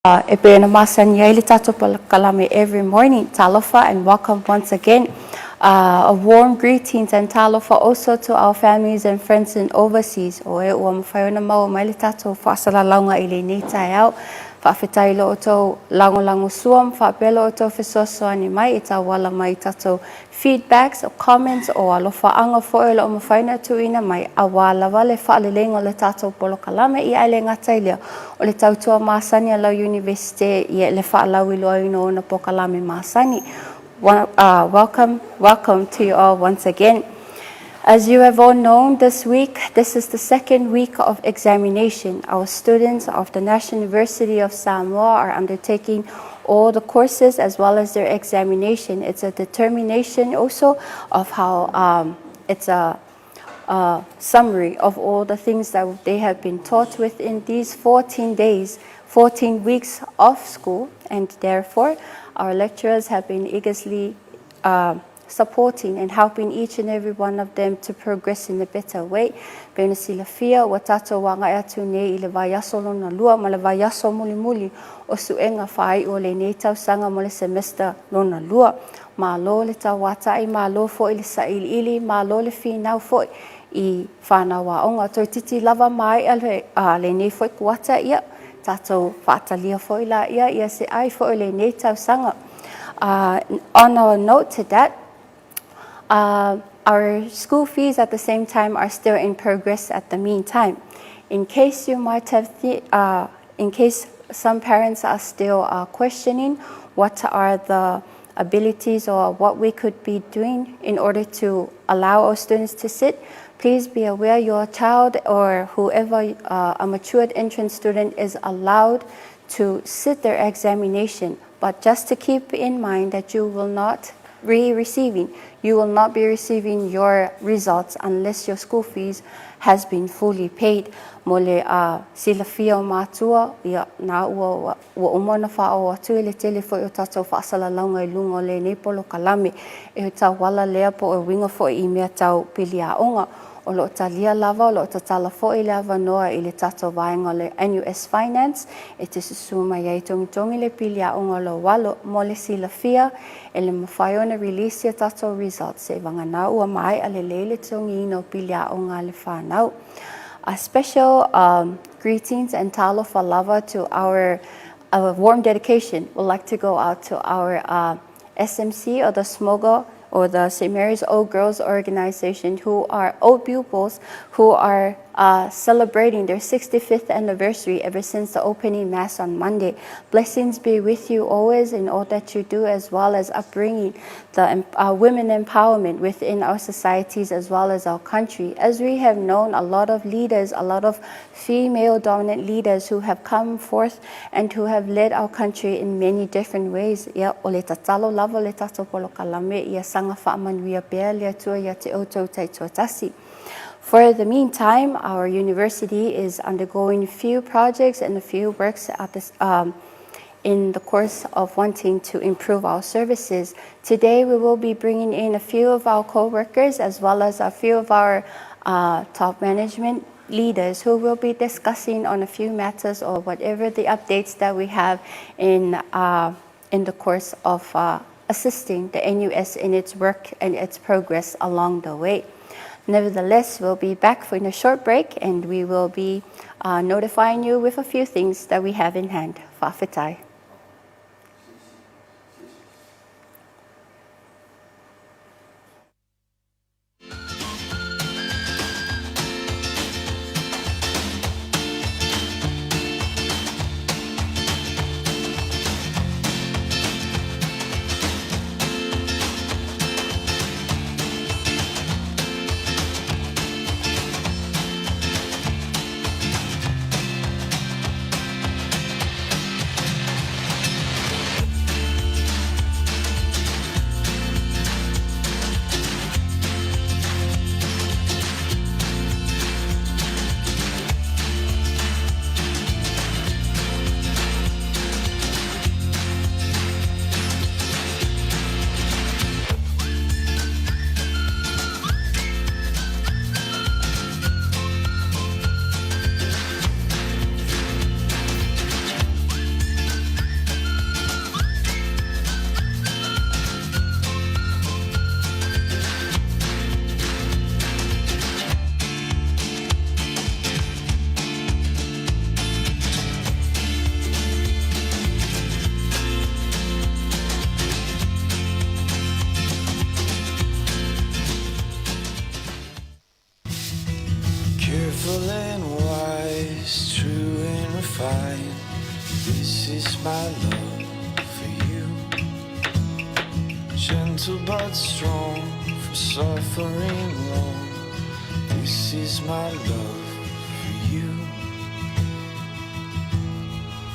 E pei ona masani ai le tatou polokalame every morning. Talofa and welcome once again. A warm greetings and talofa also to our families and friends in overseas. O e ua mafai ona maua mai le tatou faasalalauga i lenei taeao. Faafetai i lo outou lagolagosua ma faapea lo outou fesoasoani mai e tauala mai i tatou feedbacks, o comments, o alofaaga foi o lo o mafai ona tuuina mai aua lava le faaleleiga o le tatou polokalame. Ia ae le gata i lea, o le tautua masani a lau Iunivesite ia le faalauiloaina o ona polokalame masani. Welcome, welcome to you all once again. As you have all known, this week, this is the second week of examination. Our students of the National University of Samoa are undertaking all the courses as well as their examination. It's a determination also of how it's a summary of all the things that they have been taught within these 14 days, 14 weeks of school, and therefore our lecturers have been eagerly supporting and helping each and every one of them to progress in a better way. Pei ona silafia ua tatou agai atu nei i le vaiaso lona lua ma le vaiaso mulimuli o suega faaiu o lenei tausaga mo le semester lona lua. Malo le tauata'i, malo foi le sailiili, malo le finau foi i fanau aoga. Toeitiiti lava maea le, lenei foi kuata ia, tatou faatalia foi laia ia se ai foi o lenei tausaga. On a note to that, our school fees at the same time are still in progress at the meantime. In case you might have, in case some parents are still questioning what are the abilities or what we could be doing in order to allow our students to sit, please be aware your child or whoever, a matured entrance student is allowed to sit their examination. But just to keep in mind that you will not be receiving your results unless your school fees has been fully paid. Mo le silafia o matua, ia, na ua uma ona faaoo atu i le tele foi o tatou faasalalauga i luga o lenei polokalame. E tauala lea po o uiga foi i mea tau pili aoga. O lo o talia lava, o lo o tatala foi le avanoa i le tatou vaega o le NUS Finance e te susu mai ai togitogi le pili aoga o lou alo. Mo le silafia, e le mafai ona release ia tatou results e vagana ua maea lelei le totogiina o pili aoga a le fanau. A special greetings and talofa lava to our warm dedication would like to go out to our SMC or the SMOGA or the St. Mary's Old Girls Organization, who are old pupils who are celebrating their 65th anniversary ever since the opening mass on Monday. Blessings be with you always in all that you do, as well as upbringing the women empowerment within our societies as well as our country. As we have known a lot of leaders, a lot of female dominant leaders who have come forth and who have led our country in many different ways. Ia, o le tatalo lava le tatou polokalame ia saga faamanuia pea le Atua ia te outou taitoatasi. For the meantime, our university is undergoing few projects and a few works at this, in the course of wanting to improve our services. Today, we will be bringing in a few of our co-workers as well as a few of our top management leaders who will be discussing on a few matters or whatever the updates that we have in the course of assisting the NUS in its work and its progress along the way. Nevertheless, we'll be back for a short break and we will be notifying you with a few things that we have in hand. Faafetai. This is my love for you. Gentle but strong for suffering long. This is my love for you.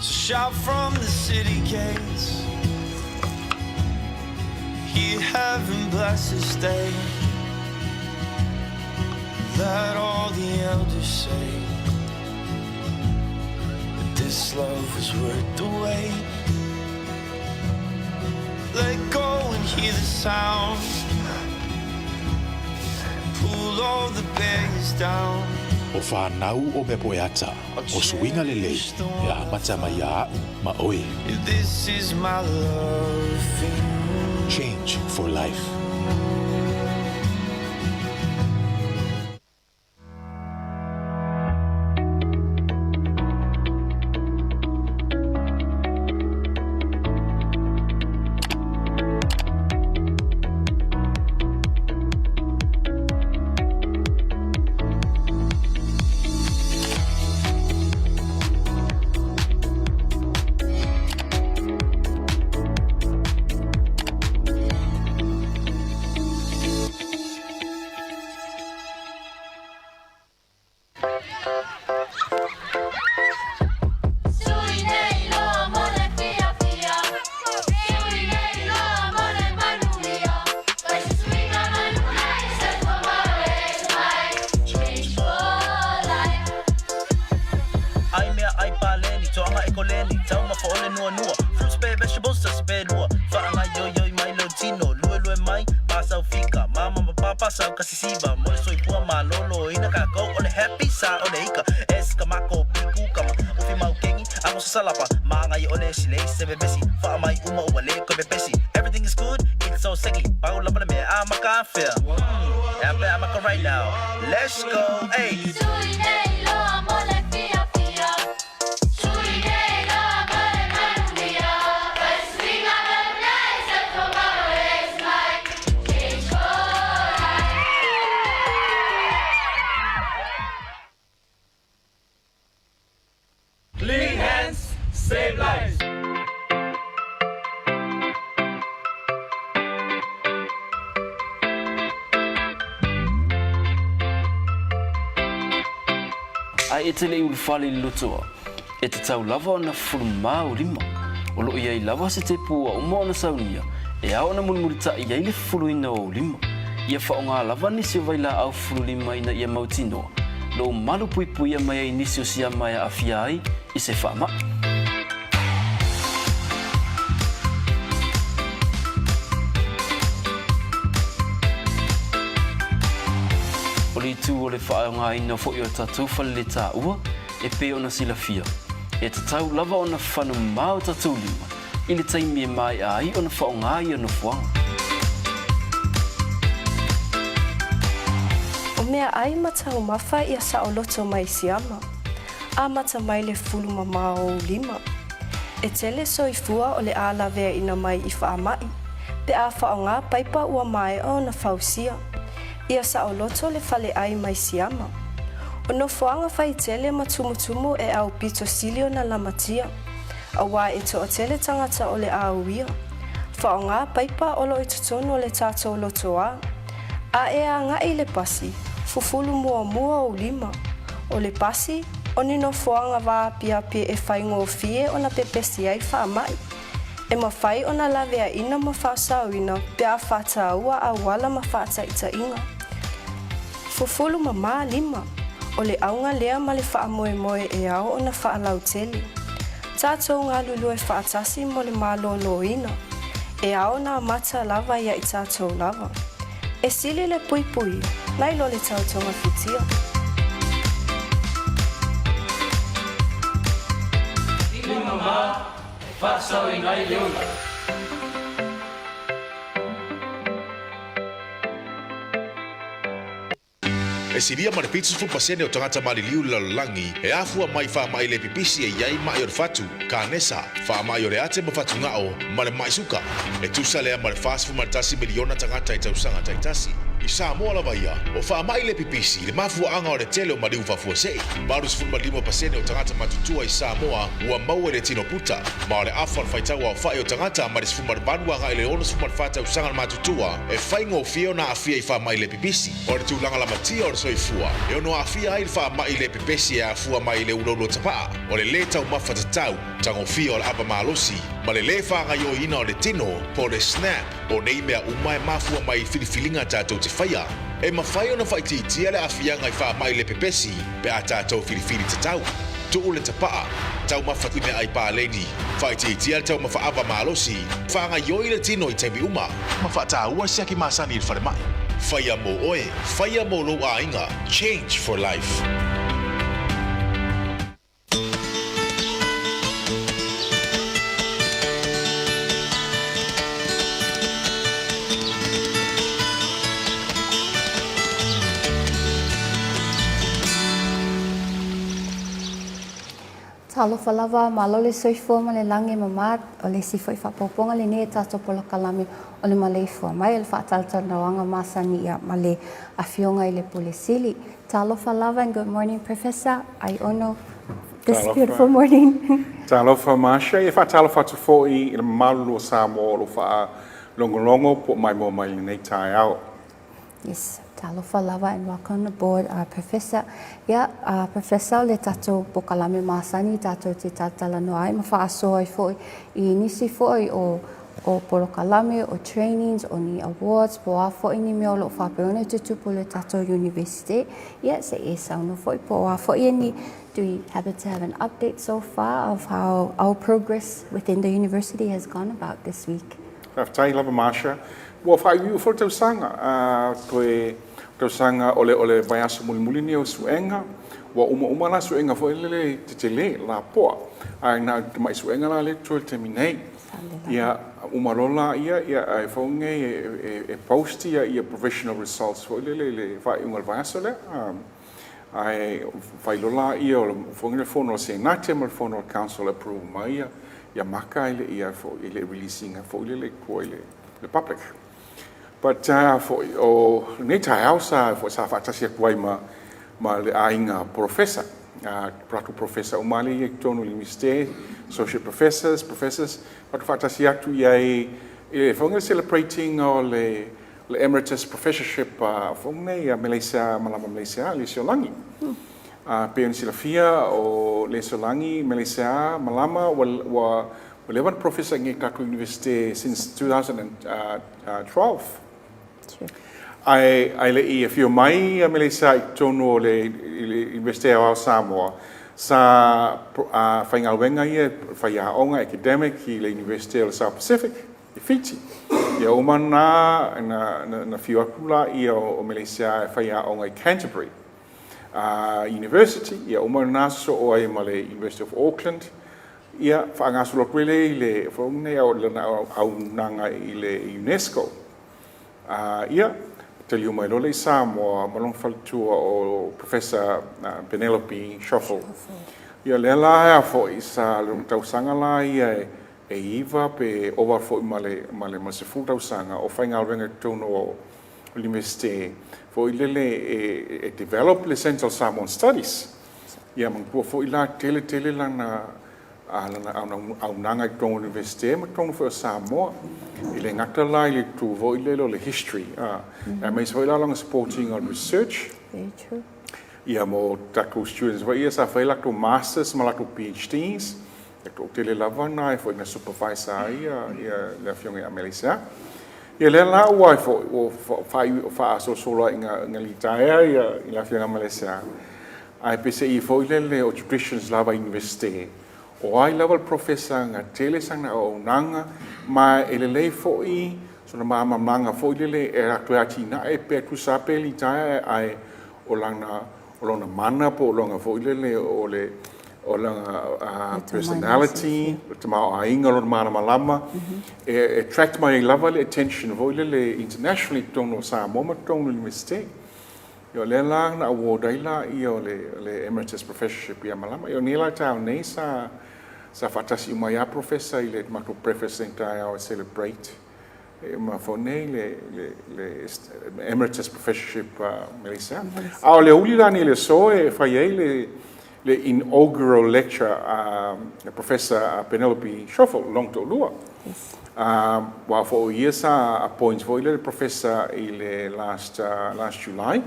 So shout from the city gates. Hear heaven bless this day. Let all the elders say that this love was worth the wait. Let go and hear the sound. Pull all the barriers down. O whānau o mea poeata, o suiga lelei, e amata mai iā a'u ma oe. This is my love for you. Change for life. Ai mea ai paleni, toaga e koleni, taumafa o le nuanua, fruits pe vegetables tasi pe lua, faagaioioi mai lou tino, luelue mai ma sau fika, mama ma papa sau kasisiva, mo le soifua malōlōina kākou o le happy sa o le ika, es ka mako piku kama, ufi mau kengi, ago sasalapa, magai o le silei se vevesi, faamai uma ua le koe pepesi, everything is good, it's so seki, pau lava le mea a maka afea, hmm, ea pe a maka right now, let's go, hey. Clean hands, save lives. Ae e te le i ulufale i le lotoa, e tatau lava ona fufulu mā o lima. O lo o i ai lava se tepu ua uma ona saunia e ao ona mulimulitaʻi ai le fufuluina o ou lima. Ia faaaoga lava nisi o vailaau fufulu lima ina ia mautinoa lou malu puipuia mai ai nisi o siama e aafia ai i se faamaʻi. O le itu o le faaaogaina foi o tatou faleletaua e pei ona silafia, e tatau lava ona fano mā o tatou lima i le taimi e maea ai ona faaaoga ia nofoaga. O meaʻai ma taumafa ia saoloto mai siama, amata mai le fulu mamao o ou lima. E tele soifua o le a laveaina mai i faamaʻi, pe a faaaoga paipa ua maea ona fausia. Ia saoloto le faleʻai mai siama. O nofoaga faitele ma tumutumu e aupito sili ona lamatia. Aua e toatele tagata o le a uia. Faaaoga paipa o lo o i totonu o le tatou lotoa. A e agaʻi i le pasi, fufulu muamua ou lima. O le pasi, o ni nofoaga vaapiapi e faigofie ona pepesi ai faamaʻi. E mafai ona laveaina ma faasaoina pe a faataua auala ma faataitaiga. Fufulu mamā lima, o le auga lea ma le faamoemoe e ao ona faalautele. Tatou galulue faatasi mo le malōlōina, e ao ona amata lava ia i tatou lava. E sili le puipuia, nai lo le tau togafitia. Lima mamā e faasaoina ai le ola. E silia ma le 70% o tagata maliliu i le lalolagi e afua mai i faamai le pipisi e i ai maʻi o le fatu, kanesa, faamai o le ate ma fatugao, ma le maʻi suka. E tusa lea ma le 41 miliona tagata i tausaga taitasi. I Samoa lava ia, o faamai le pipisi le mafuaaga o le tele o maliu faafuasei. 85% o tagata matutua i Samoa ua maua i le tino puta, ma o le afa o le faitau aofai o tagata mai le 18 agai i le 64 tausaga le matutua e faigofie ona aafia i faamai le pipisi. O le tulaga lamatia o le soifua e ono aafia ai le faamai le pepesi e afua mai i le uloulua tapaa, o le lē taumafa tatau, tagofia o le ava malosi, ma le lē faagaioiina o le tino po o le SNAP. O nei mea uma e mafua mai i filifiliga tatou te faia. E mafai ona faaitiitia le aafiaga i faamai le pepesi pe a tatou filifili tatau. Tuu le tapaa, taumafa i meaai paleni, faaitiitia le taumafa ava malosi, faagaioi le tino i taimi uma, ma faataua siaki masani i le falemai. Faia mo oe, faia mo lou aiga, change for life. Talofa lava, malo le soifua ma le lagi e mama, o le isi foi faaopoopoga lenei e tatou polokalame o le maleifua mai o le faatalatalanoaga masani ia ma le Afioga i le Pule Sili. Talofa lava and good morning Professor Aiono this beautiful morning. Talofa Marsha, e faatalofa atu foi i le mamalu o Samoa o lo o faalogologo po o maimoa mai i lenei taeao. Yes, talofa lava and welcome aboard uh, Professor. Yeah, uh, Professor, o le tatou pokalame masani tatou te talatalanoa ai ma faasoa ai foi i nisi foi o o polokalame, o trainings, o ni awards, po o a foi ni mea o lo o faapea ona tutupu i le tatou University. Yeah, se i e saunoa foi po o a foi e ni Do we happen to have an update so far of how our progress within the university has gone about this week? Faafetai lava Marsha. Ua faaiuiu foi le tausaga, a toe tausaga o le o le vaiaso mulimuli lenei o suega. Ua uma uma la suega foi lele tetele lapoa, ae na o le tamai suega la lea e totoe i le taimi nei. Ia uma loa laia, ia ae foi nei e post ia provisional results foi lele i le faaiuga o le vaiaso lea. Ae fai loa laia o le foi le fono a le Senate ma le fono a le Council e approve mai ia maka e le i foi e le i release ina foi lele i tua i le public. But foi o lenei taeao sa foi sa faatasi atu ai ma ma le aiga polofesa, latou professor uma lea e i ai i totonu o le Iunivesite, associate professors, professors, matou faatasi atu i ai i le foi le celebrate ina o le le Emeritus Professorship foi lenei a Meleisia Malama Meleisia Leisiolagi. Pei ona silafia o Leisiolagi Meleisia Malama ua ua leva ona professor i inei i le tatou Iunivesite since 2012. Ae ae le i afio mai ia Meleisia i totonu o le Iunivesite Aoao o Samoa, sa faigaluega ia faiaoga academic i le Iunivesite o le South Pacific i Fiti. Ia uma na, na, na fiu atu laia o Meleisia e faiaoga i Canterbury University, ia uma na sosoo ai ma le University of Auckland, ia faagasolo atu ai lea i le foi lenei au lana auaunaga i le UNESCO. Ia, taliu mai loa lea i Samoa ma lona faletua o Professor Penelope Schoffel. Ia lea la foi sa lona tausaga la ia e e iva pe ova foi ma le ma le 10 tausaga o faigaluega i totonu o le Iunivesite foi lele e e develop le Central Samoan Studies. Ia manatua foi la tele tele lana lana auaunaga i totonu o le Iunivesite ma totonu foi o Samoa. E le gata la i le itu foi lele o le history, aemaise foi la lana support ina o le research. Very true. Ia mo tatou students foi ia sa fai latou masters ma latou PhDs. E toatele lava na e foi na supervisor ai ia le afioga ia Melissa. Ia lea la ua ai foi ua faasolosolo ai ina litaea ia le afioga Melissa. Ae peiseai foi lele o traditions lava i Universite, o ai lava le professor na tele sana auaunaga ma e lelei foi sona malamalamaga foi lele e toe atinae pea tusa lava pe litaea ae o lana o lona mana po o lona foi lele o le o lana personality, o le tamaoaiga o lona malamalama, e attract mai ai lava le attention foi lele internationally i totonu o Samoa ma totonu o le Iunivesite. Ia o lea la na award ai laia o le Emeritus Professorship ia Malama. Ia o nei la taeao nei sa faatasi uma ai lava Professor i le matou breakfast i le taeao e celebrate. E mafua nei le, le, le Emeritus Professorship Melissa. A o le uli la nei le aso e fai ai le, le inaugural lecture a uh, Professor Penelope Schoffel, long to'olua. Yes. Ua fo ia sa appoint foi le professor i le last, last July.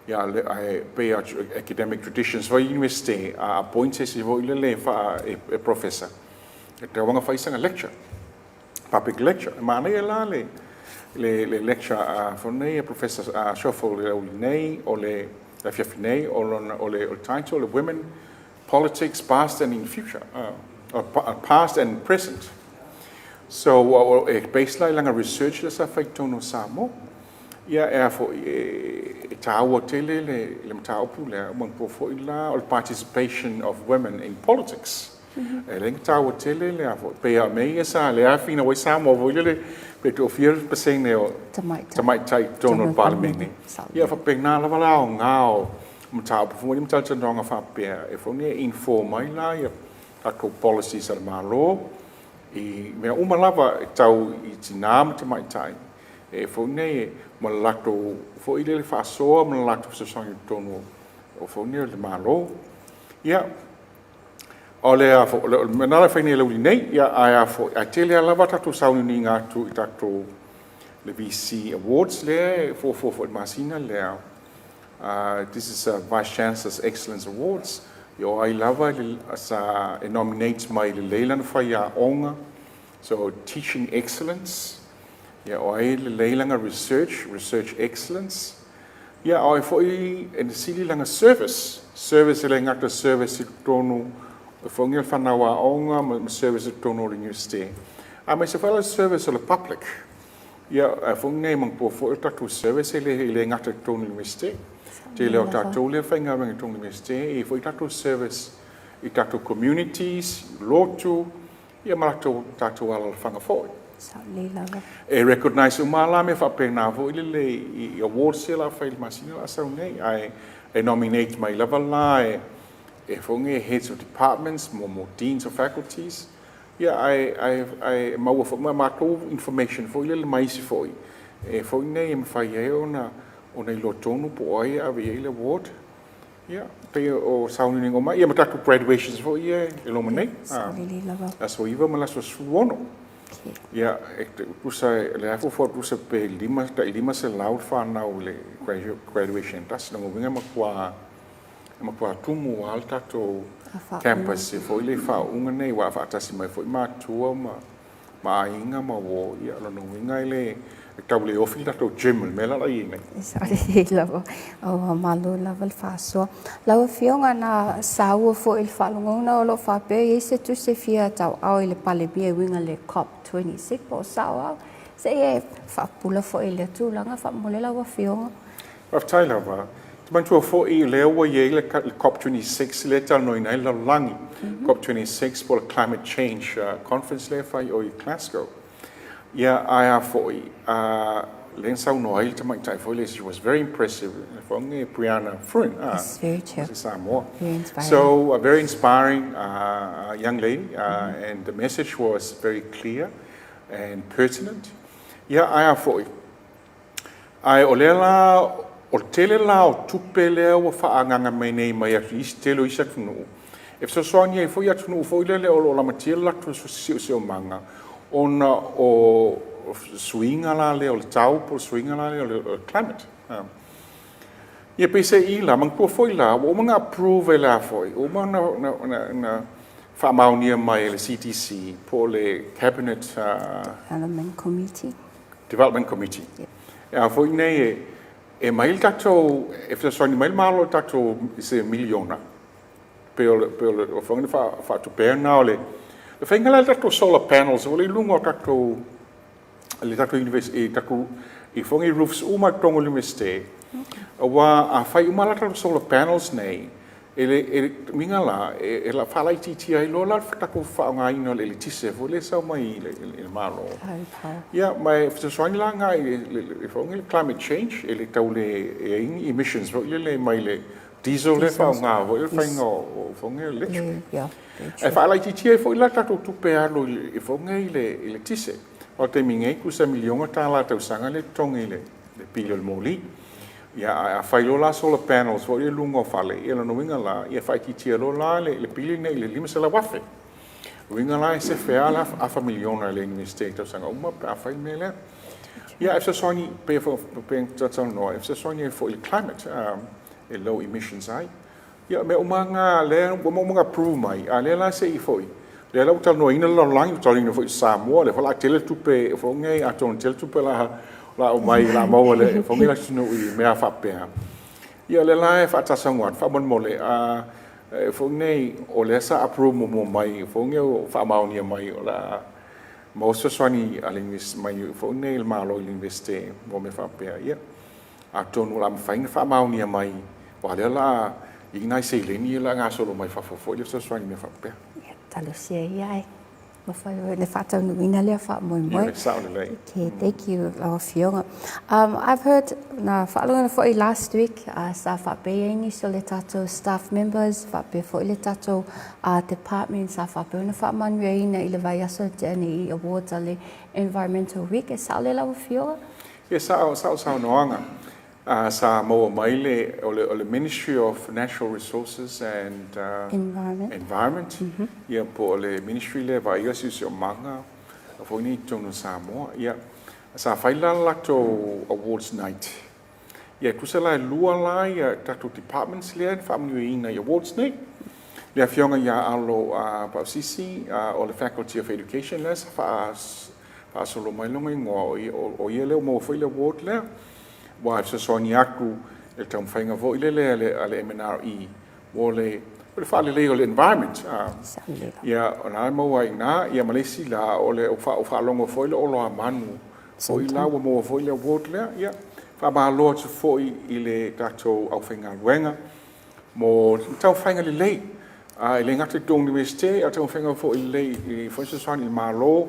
Ia, le, ai, pei academic traditions foi university a appoint se si foi le le fa e, e professor. E te wanga whaisanga lecture. Public lecture. E manaia la le, le, le lecture a nei a Professor a Schoffel le auli nei, o le afiafi nei, o, lona, o le, o le title, le Women, Politics, Past and in Future, Past and Present. So, e base la i langa research le sa fai tonu Samoa. Ia, e a foi, e, e tāua tele le, le mataupu lea, manatua foi la o le participation of women in politics. E le taua tele le a foi. Pei a mea ia sa le afina wai Samoa foi lele pe toafia pasene o tamaitai totonu o le Palemene. Ia faapena lava la aoga o mataupu foi ma talatalanoaga faapea e foi nei e inform ai la ia tatou policies a le Malo i mea uma lava e tau i tinā ma tamaitai e foi nei ma le latou foi lele faasoa ma le latou fesoasoani i totonu o foi nei o le Malo. Ia, O le a foi, o le mea na fai nei le auli nei, ia, ae a foi, ae tele a lava tatou sauniuniga atu i tatou le VC Awards lea e fuafua foi i le masina lea. This is a Vice Chancellor's Excellence Awards. Ia o ai lava le, sa e nominate mai lelei lana faiaoga, so teaching excellence, ia o ai lelei lana research, research excellence, Ia, a oe foi e na sili lana service, service e le gata service i totonu o foi le fanau aoga ma service i totonu o le university. Aemaise foi la service o le public. Ia, a foi nei manatua foi o tatou service e le, e le gata i totonu o le university. Tele o tatou lea faigaluega i totonu o le university, e foi tatou service i tatou communities, lotu, Ia ma latou tatou alalafaga foi. Sao lelei lava. E recognise uma la mea faapena foi lele i awards ia la fai i le masina la sau nei ae e nominate mai lava la e e foi nei heads of departments mo mo deans of faculties ia ae ae ae maua foi ma matou information foi lele ma isi foi e foi nei e mafai ai ona ona iloa tonu po o ai e ave i ai le award. Ia, pei o sauniuniga uma, ia ma tatou graduations foi ia e loma nei. Saolele lava. Aso 9 ma le aso 16. Ia, e tusa, le a fuafua tusa pe lima, tai 500 le fanau i le graduation tasi. Lona uiga e matua, e matua tumu lava le tatou campus e foi le faauuga nei, aua a faatasi mai foi matua ma ma aiga ma uo, ia, lona uiga e le e tau le ofi le tatou gym i le mea la la i ai nei. E saolelei lava, ua malo lava le faasoa. Lau Afioga na saua foi i le faalogona o lo o faapea e i ai se tusi e fia tauao i le Palemia e uiga i le COP26 po o sao au. Se i e faapupula foi i lea tulaga faamolemole lau Afioga. Faafetai lava. Te manatua foi lea ua i ai le COP26 lea e talanoaina ai le lalolagi. COP26 po o le Climate Change Conference lea e fai o i Glasgow. Ia, ae a foi, lea na saunoa ai le tamaitai foi lea, she was very impressive, le afioga ia Brianna Fruin, Yes, very true. o Samoa. Very inspiring. So, a very inspiring young lady, and the message was very clear and pertinent. Ia, ae a foi, Ae o lea la, o le tele la o tupe lea ua faaagaaga mai nei mai atu isi tele o isi atunuu, e fesoasoani ai foi atunuu foi lele o lo o lamatia le latou siosiomaga ona o suiga la lea o le tau po o le suiga la lea o le climate. Ia peiseai la, manatua foi la, ua uma ona approve e le a foi, ua uma ona faamaonia mai e le CDC po o le Cabinet Development Committee. Development Committee. E a foi nei e, e mai le tatou, e fesoasoani mai le Malo i le tatou i se miliona, pei o le, pei o le faiga faatupea lena o le, le faiga la le tatou solar panels ua le i luga o tatou, le tatou university, i tatou, i foi nei roofs uma i totonu o le Iunivesite, aua a fai uma la tatou solar panels nei, E le, e le uiga la, e, e faalaitiitia ai loa la le tatou faaaogaina o le eletise foi lea e sau mai i le, i le Malo. Ia, ma e fesoasoani la lena i le, le, le climate change, e le tau le i ai ni emissions foi lele mai le diesel lea e faaaoga foi le faiga o, o foi nei electric. Yeah, Ae faalaitiitia ai foi la tatou tupe alu i, i foi nei i le eletise. O le taimi nei, tusa miliona tala tausaga le totogi i le pili o le moli. Ia, ae a fai loa la solar panels foi i luga o fale, ia lona uiga la, ia faaitiitia loa la le pili lenei i le $500,000. Uiga la e sefe lava le afa miliona i le Iunivesite i tausaga uma pe a fai le mea lea. Ia, e fesoasoani, pei ona talatalanoa, e fesoasoani ai foi i le climate, e low emissions ai. Ia, o mea uma lava na lea ua uma ona approve mai, a o lea la se i foi, lea la ua talanoaina le lalolagi, ua talanoaina foi i Samoa, lea foi o le a tele tupe foi nei, atonu e tele tupe o le a aumai, o le a maua e foi nei atunuu i mea faapea. Ia, o lea la e faatalatalanoa atu, faamolemole, a foi nei, o lea sa approve muamua mai foi nei, ua faamaonia mai o le a maua se fesoasoani a le mai foi nei le Malo i le Iunivesite mo mea faapea. Ia, Atonu o le a mafai ona faamaonia mai, aua o lea o le a i ai nai seleni ia o le a gasolo mai fafo foi lea e fesoasoani i mea faapea. Ia, talosia ia ae mafai ona faataunuuina lea faamoemoe. Ioe, sao lelei. Okay, thank you lau Afioga. I've heard, na faalogo foi last week, sa faapea ai nisi o le tatou staff members, faapea foi le tatou department sa faapea ona faamanuiaina i le vaiaso na tea nei i awards a le Environmental Week. E sao lea lau Afioga? Ia sao, sao saunoaga. Sa maua mai le, o le, o le Ministry of Natural Resources and Environment, Environment ia po o le Ministry lea e vaaia le siosiomaga foi nei i totonu o Samoa. Ia, sa fai la le latou awards night. Ia, e tusa la e lua la ia tatou departments lea na faamanuiaina i awards nei. Le Afioga ia Alo Pausisi o le Faculty of Education lea sa faa faasolo mai lona igoa, o ia lea ua maua foi le award lea, aua e fesoasoani atu i le taumafaiga foi lele a le MNRE mo le faaleleia o le environment. Ia, o la e maua ai i ina, ia ma le isi la, o le faalogo foi le Olo a Manu foi la ua maua foi le award lea. Ia, faamalo atu foi i le tatou aufaigaluega mo le taumafaiga lelei, e le gata i totonu o le Iunivesite, a o le taumafaiga foi lelei i foi fesoasoani i le Malo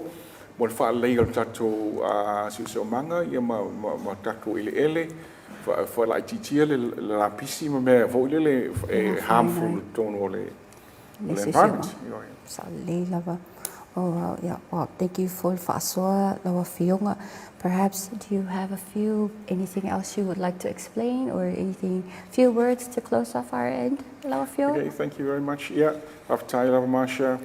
mo le faaleleia o le tatou siosiomaga ma tatou eleele, faalaitiitia le lapisi ma mea foi lele e harmful i totonu o le environment. Sao lelei lava. Oh, well, yeah. Well, thank you for le faasoa lau Afioga. Perhaps do you have a few, anything else you would like to explain or anything, few words to close off our end, lau Afioga? Okay, thank you very much. Yeah, faafetai lava Marcia.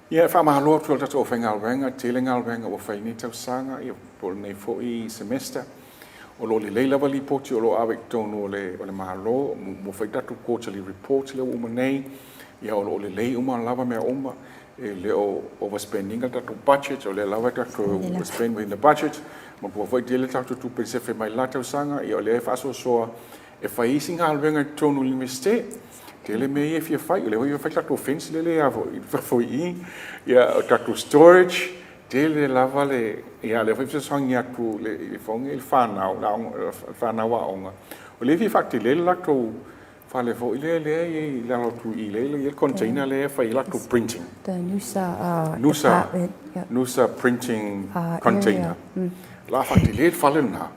Yeah, faamalo atu i le tatou aufaigaluega, tele galuega ua fai nei tausaga, ia po o lenei foi semester. O lo o lelei lava lipoti o lo o ave i totonu o le, o le Malo, mo fai tatou quarterly report lea ua uma nei, ia o lo o lelei uma lava mea uma. E le o overspend ina le tatou budget, o lea lava e tatou spend within the budget, ma ua foi tele tatou tupe e sefe mai la tausaga, ia o lea e faasoasoa e fai isi galuega i totonu o le Iunivesite. Tele mea ia e fia fai, o lea foi e fai tatou fence lele a foi, foi i, ia o tatou storage, tele lava le, ia o lea foi e fesoasoani atu i le fono i le whanau, le whanau aoga. O lea e fia faatele le latou fale foi lea lea e i lalo atu i lea i le container lea e fai ai latou printing. The Nusa department. Yep. Nusa printing container. La faatele le fale lena.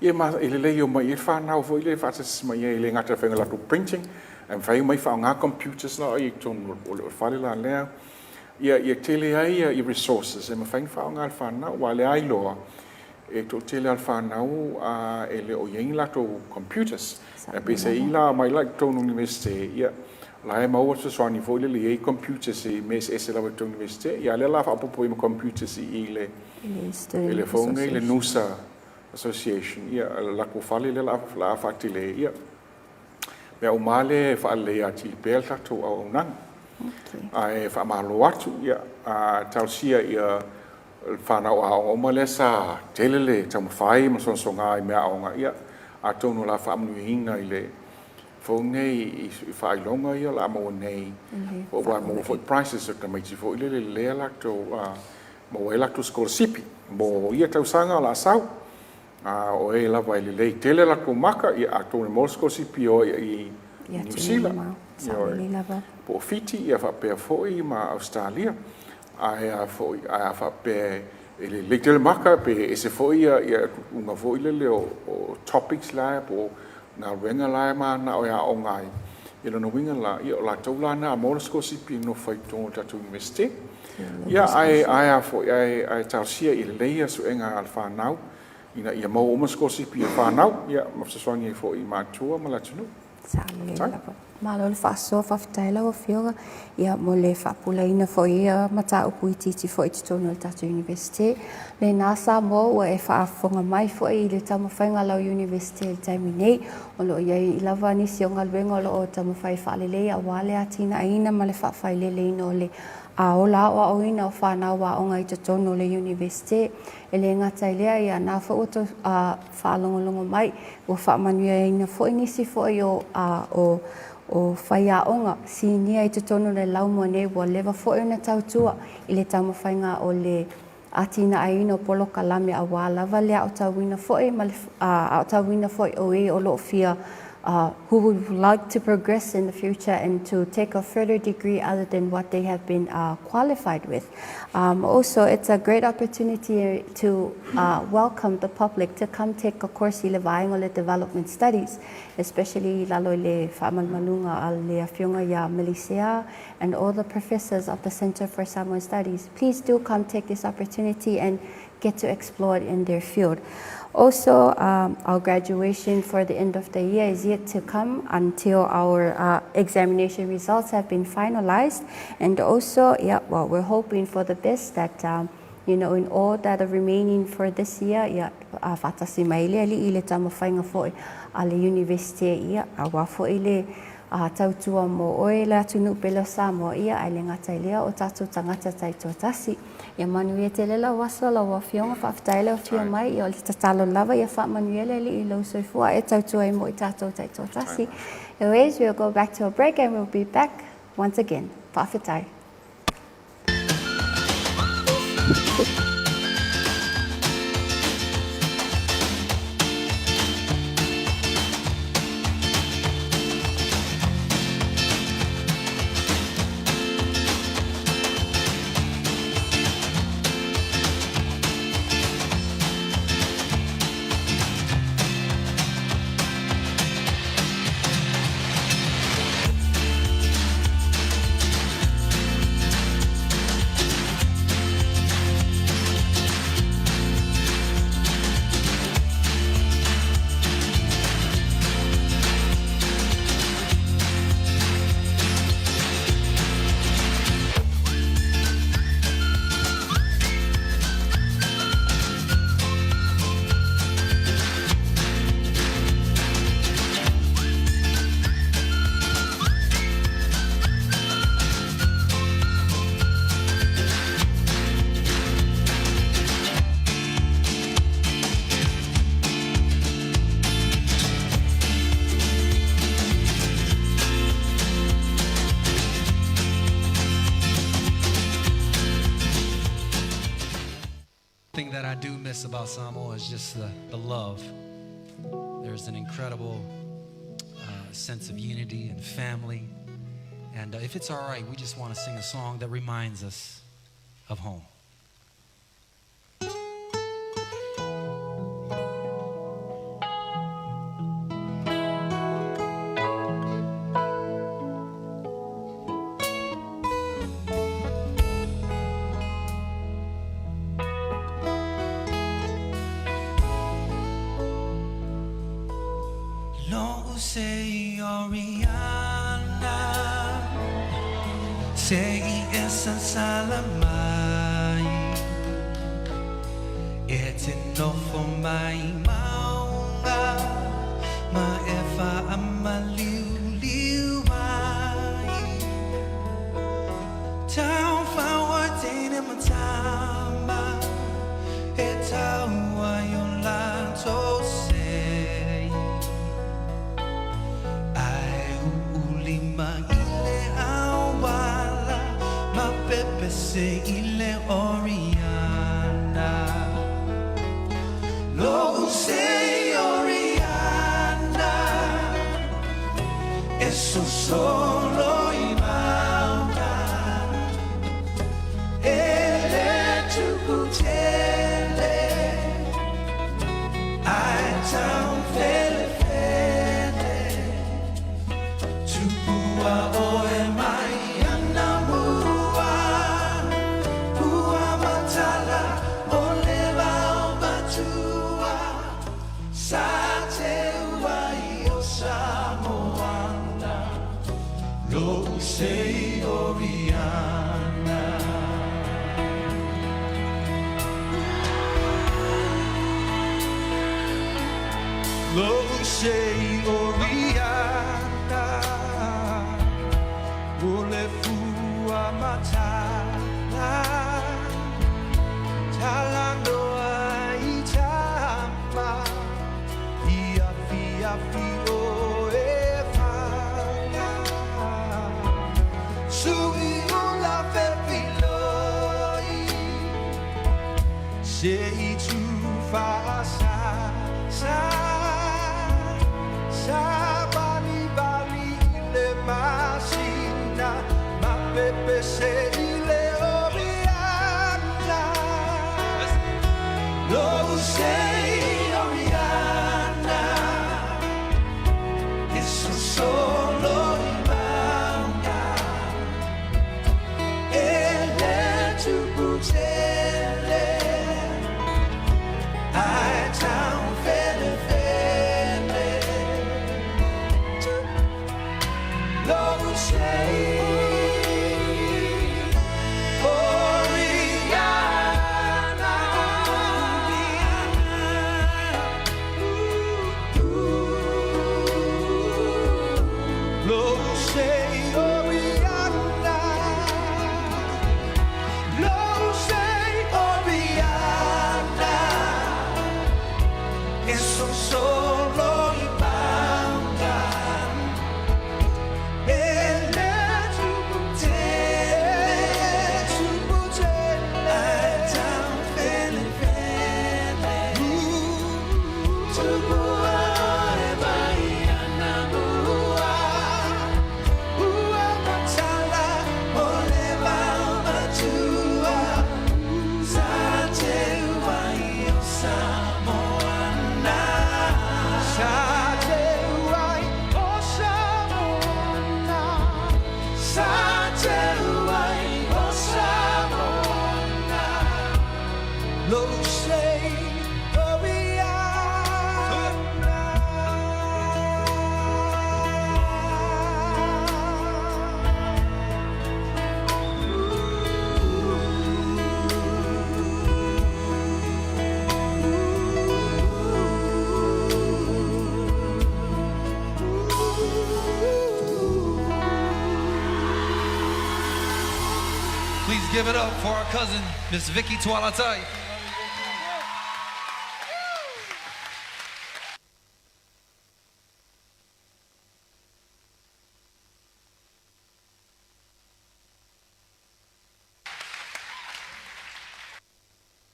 Ia ma e lelei o mai ai le whanau foi lea e faatasi mai ai e le gata i le faiga o latou printing, ae mafai mai faaaoga computers la i totonu o le fale la lea. Ia ia tele ai ia resources e mafai ona faaaoga e le whanau, aua o lea iloa e toatele lava le fanau e le o i ai ni latou computers. Ae peiseai la aumai la i totonu o le Iunivesite, ia, la e maua le fesoasoani foi lele e i ai computers i mea eseese lava i totonu o le Iunivesite. Ia a o lea o le a faaopoopo i ai ma computers i i le i le phone nei, le Noosa Association, ia, le latou fale lea o le a faatele, ia. Mea uma lava lea e faaleleia atili pea le tatou auaunaga. Ae faamalo atu, ia, talosia ia le fanau aoga uma lea sa tele le taumafai ma sogasoga i mea aoga, ia, atonu o le a faamanuiaina i le phone nei i faailoga ia o le a maua nei, aua e maua foi prizes a tamaiti foi lele lea latou maua ai latou sikolasipi mo ia tausaga o le a sau. A o e lava e lelei tele latou maka, ia atonu e maua le sikolasipi e o ai i Niu Sila, ioe, po o Fiti, ia faapea foi ma Ausetalia. Ae a foi, ae a faapea e lelei tele maka, pe ese foi ia tuutuuga foi lele o topics la po o galuega la e mananao e aoga ai, Ia lona uiga la, ia o latou la na maua le sikolasipi e nofo ai i totonu o le tatou Iunivesite. Ia ae ae a foi ae ae talosia ia lelei ia suega a le fanau ina ia maua uma sikolasipi a fanau, ia ma fesoasoani ai foi i matua ma le atunuu. Sao lelei lava. Malo le faasoa, faafetai lau Afioga ia mo le faapulaina foi o ia mataupu itiiti foi i totonu o le tatou Iunivesite. Lena Samoa ua e faafofoga mai foi i le taumafaiga a lau Iunivesite i le taimi nei. O lo o i ai lava nisi o galuega o lo o taumafai e faalelei aua le atinaeina ma le faafaileleina o le ola aoaoina o fanau aoga i totonu o le Iunivesite. E le gata i lea, ia na foi ua tou faalogologo mai, ua faamanuiaina foi nisi foi o o o faiaoga sinia i totonu o le laumua nei ua leva foi ona tautua i le taumafaiga o le atinaeina o polokalame aua lava le aotauina foi ma le aotauina foi o e o lo o fia who would like to progress in the future and to take a further degree other than what they have been qualified with. Also, it's a great opportunity to welcome the public to come take a course i le vaega o le Development Studies, especially i lalo i le faamalumaluga a le Afioga ia Melisea and all the professors of the Centre for Samoan Studies. Please do come take this opportunity and get to explore it in their field. Also, our graduation for the end of the year is yet to come until our examination results have been finalized. And also, yeah, well, we're hoping for the best that, in all that are remaining for this year, ia, faatasi mai le Alii i le taumafaiga foi a le Iunivesite, ia, aua foi le tautua mo oe le atunuu pele o Samoa, ia, ae le gata i lea o tatou tagata taitoatasi. Ia manuia tele lau aso lau Afioga, faafetai le afio mai, ia o le tatalo lava ia faamanuia le Alii i lou soifua e tautua ai mo i tatou taitoatasi. Anyways, we'll go back to a break and we'll be back once again. Faafetai. Thing that I do miss about Samoa is just the, the love. There's an incredible sense of unity and family. And if it's all right, we just want to sing a song that reminds us of home. Lo'u sei Oriana Se i e sasala mai E te nofo mai maunga Ma e faamaliuliu ai Taufaoa teine ma tama E tau ai o latou sei Ae uulima i le auala Ma pepese i le Oriana Lo'u sei Oriana. sei Oriana. Lo sei Oriana, o le fua matala, talanoa i tama, i afi afi o e fanga. Sui ula fefiloi, se i tu fa sa sa sa bali bali le masina ma pepe se i le Oriana. Lo sei Oriana, e son solo i mauga e le tuputele ai tau fele fele. Lo sei Oriana. Lo sei Oriana. Lo sei Oriana, e son solo i mauga e le tuputele, tuputele ai tau fele fele. Tupua e mai ana mua, ua matala o le vaumatua, sa te uai o Samoana. Sa te uai o Samoana. Sa te uai o Samoana. Lo sei Oriana. Please give it up for our cousin, Miss Vicky Tualatai.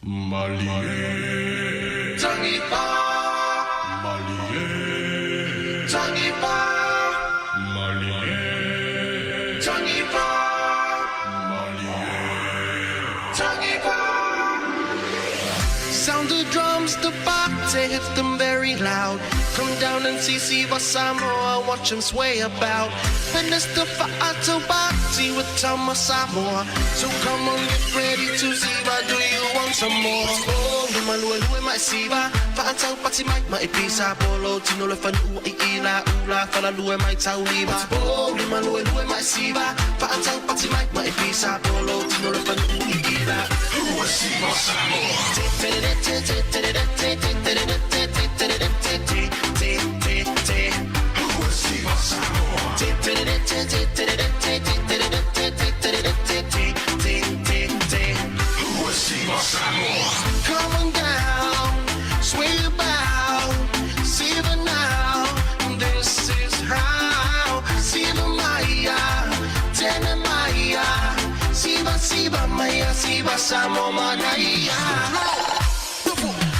Malie. Tangipa. Malie. Tangipa. Malie. Tangipa. Malie. Tangipa. Sound the drums, the party, hit them very loud. Come down and see Siva Samoa, watch them sway about. Minister for Atobati with Tama Samoa. So come on, get ready to Siva, do you want some more? Oh, luma lue lue mai Siva, fa'atau pati mai mai pisa polo, tino le fanua i ila ula, fala lue mai tau lima. Oh, luma lue lue mai Siva, fa'atau pati mai mai pisa polo, tino le fanua i ila. Ua Siva Samoa. Ua Siva Samoa. Ua Siva Samoa. Come on down, sway about, Siva now. This is how Siva Maya, Tene Maya, Siva Siva Maya, Siva Samo Manaya.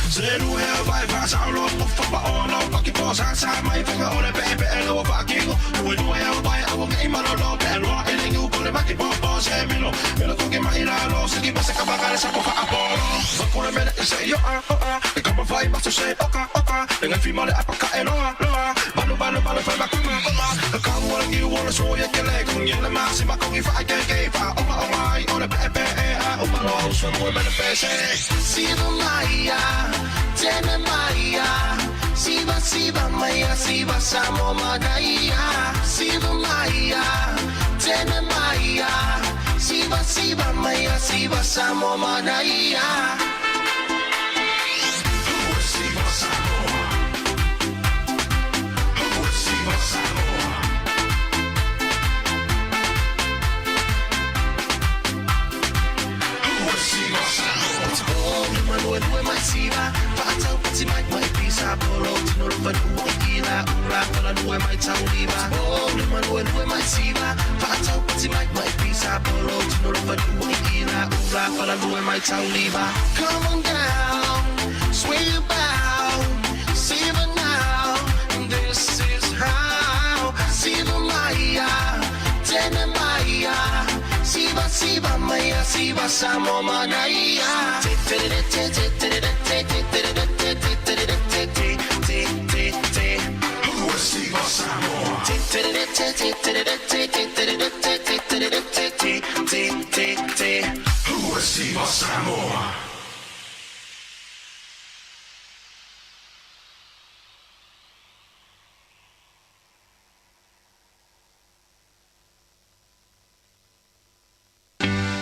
Se lu hea vai wha sa lo po fa pa o lo pa ki po sa sa mai whanga o le pe pe e lo wha kingo. Ue lu hea vai awa ngai malo lo pe lo e le ngu ko le maki po po se melo. Melo ko ke mai la lo se ki pa se ka baka le sa po fa a polo. Ma ko le mele e se yo a o a. E ka ma vai ma so se oka oka. Le ngai fi ma le apa ka e loa loa. Balu balu balu fa ma kuma kuma. Ka ka ua le ngiu o le soia ke le. Kung ye le ma si ma kong i fa ke ke fa. O ma o mai o le pe pe e a. O ma lo au sua mue me le pe se. Siva Maya, Tene Maya, Siva Siva Maya, Siva Samo Manaya, Siva Maya, Tene maia, siva siva maia, siva Samoa manaia. Ua siva Samoa. Ua siva Samoa. Come on down, sway about, Siva now, this is how, Siva Maya, Tene Maya, Siva Siva Maya, Siva Samoa Manaia. Siva Samoa. Siva Samoa.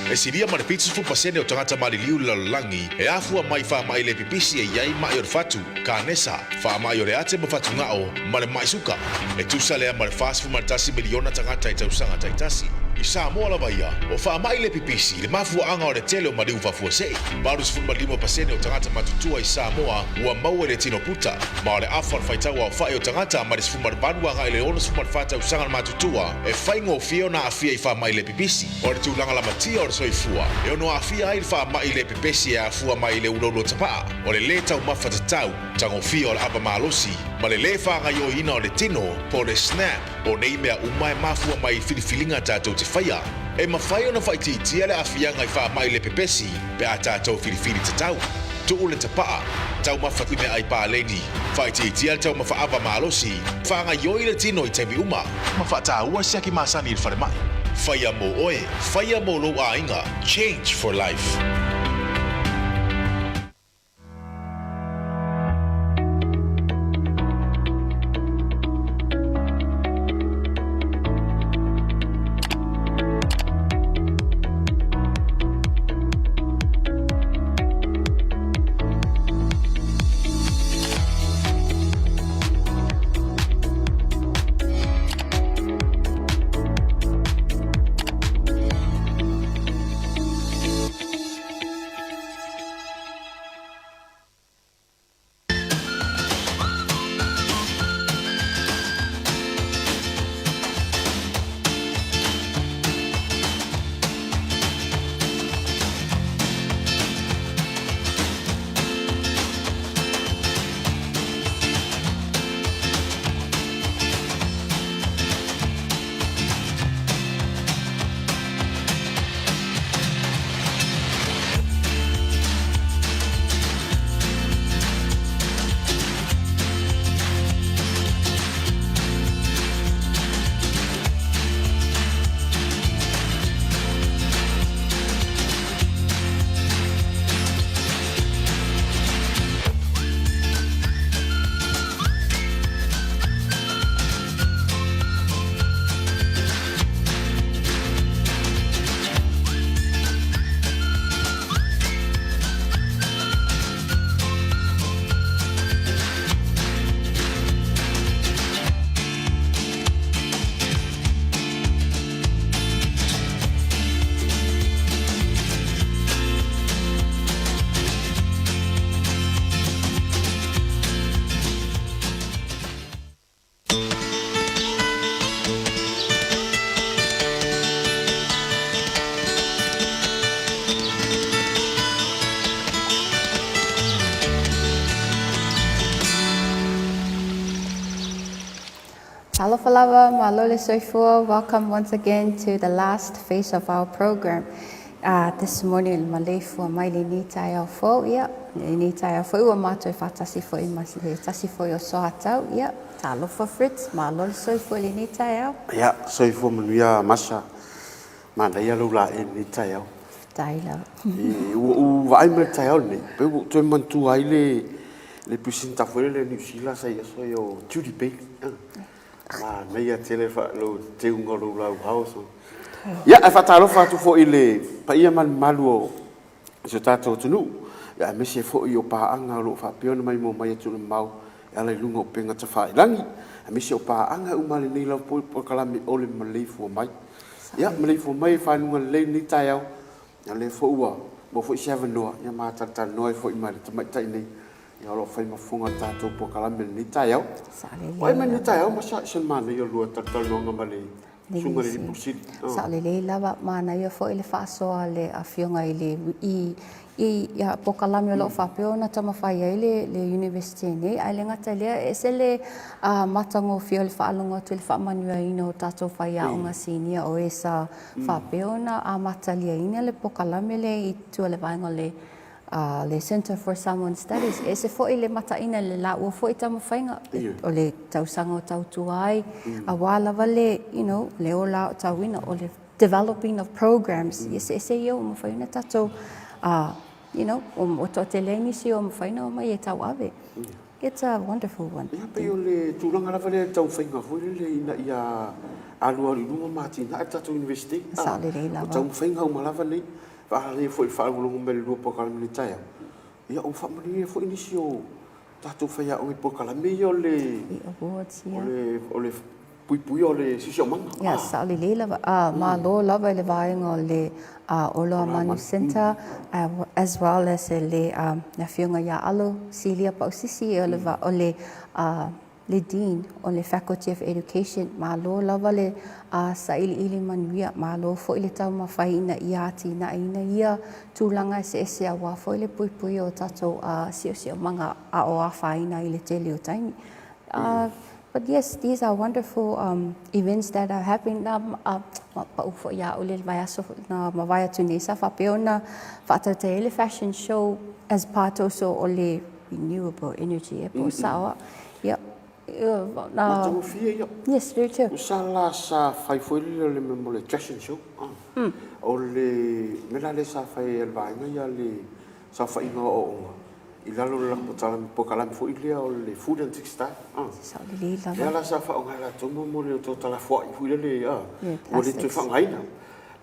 E silia ma le 70% o tagata maliliu i le lalolagi e afua mai i faamai le pipisi e i ai maʻi o le fatu, kanesa, faamai o le ate ma fatugao, ma le maʻi suka. E tusa lea ma le 41 miliona tagata i tausaga taitasi. I Samoa lava ia, o faamai le pipisi le mafuaaga o le tele o maliu faafuasei. 85% o tagata matutua i Samoa ua maua i le tino puta, ma o le afa o le faitau aofai o tagata mai le 18 agai i le 64 tausaga le matutua e faigofie ona aafia i faamai le pipisi. O le tulaga lamatia o le soifua e ono aafia ai le faamai le pepesi e afua mai i le uloulou tapaa, o le lē taumafa tatau, tagofia o le ava malosi, ma le lē faagaioiina o le tino, po o le SNAP. O nei mea uma e mafua mai i filifiliga tatou te faia. E mafai ona faaitiitia le aafiaga i faamai le pepesi pe a tatou filifili tatau. Tuu le tapaa, taumafa i meaai paleni, faaitiitia le taumafa ava malosi, faagaioi le tino i taimi uma, ma faataua siaki masani i le falemai. Faia mo oe, faia mo lou aiga, change for life. Talofa lava, malo le soifua. Welcome once again to the last phase of our program. Uh, this morning, maleifua mai lenei taeao fou, ia, lenei taeao foi ua mātou e whātasi foi ma le tasi foi o Soatau, ia, talofa Fritz, malo le soifua i lenei taeao. Ia, soifua manuia Masha, manaia lou laei i lenei taeao. Tai lava. I, ua ou vaai mai le taeao lenei, pei ua ou toe manatua ai le, le pisinta foi lele a Niu Sila sa i aso ia o Judy Bailey. Manaia tele lou teuga o lou lauao. Ia, ae faatalofa atu foi i le paia ma le mamalu o si o tatou atunuu, ia aemaise foi o paaga o lo o faapea ona maimoa mai atunuu mamao e ala i luga o upega tafailagi, aemaise o paaga uma a lenei lava polokalame o le maleifua mai. Ia, maleifua mai i faguga lelei i lenei taeao, ia o lea foi ua maua foi se avanoa ia ma talatalanoa ai foi ma le tamaitai nei ia o lo o fai ma fofoga o le tatou polokalame i lenei taeao. O ai mai lenei taeao ma se manaia o lua talatalanoaga ma le Susuga i le Alii Pule Sili. Sao lelei lava, manaia foi le faasoa a le Afioga i le i i ia polokalame o lo o faapea ona taumafai ai le le Iunivesite nei, ae le gata i lea, e ese le matagofie o le faalogo atu i le faamanuiaina o tatou faiaoga sinia o e sa faapea ona amataliaina le polokalame lea i tua i le vaega o le le Centre for Samoan Studies. E ese foi le mataina i le laua foi taumafaiga o le tausaga o tautua ai, aua lava le, you know, le ola aotauina o le developing of programs, e eseese ia ua mafai ona tatou, you know, ua toatele ai nisi ua mafai ona omai e tauave. It's a wonderful one. Ia, pei o le tulaga lava lea i le taumafaiga foi lele ina ia alualu i luma ma atinae le tatou Iunivesite. Sao lelei lava. O taumafaiga uma lava nei, faaleleia foi i le faalogologo mai i le lua polokalame i le taeao, ia ua faamanuia foi nisi o tatou faiaoga i polokalame ia o le, I awards, ia. o le, o le puipuia o le siosiomaga. Ia, sao lelei lava. Malo lava i le vaega o le Oloamanu Centre as well as le Afioga ia Alo Silia Pausisi o le le Dean o le Faculty of Education. Malo lava le sailiili manuia, malo foi le taumafai ina ia atinaeina ia tulaga eseese aua foi le puipuia o tatou siosiomaga a o afaina i le tele o taimi. But yes, these are wonderful events that are happening. Na pau foi ia au le vaiaso na mavae atu nei sa faapea ona faatautai ai le fashion show as part also o le renewable energy e po o sao a. Ia, na... Matagofie ia. Yes, very true. O sa la sa fai foi lele o le mea mo le fashion show. O le mea la lea sa fai e le vaega ia le saofaiga o aoaoga i lalo o le latou polokalame foi lea o le Food and Textile. Sao lelei lava. Lea la sa faaaoga e latou mo le talafoai foi lele ua le toe faaaogaina.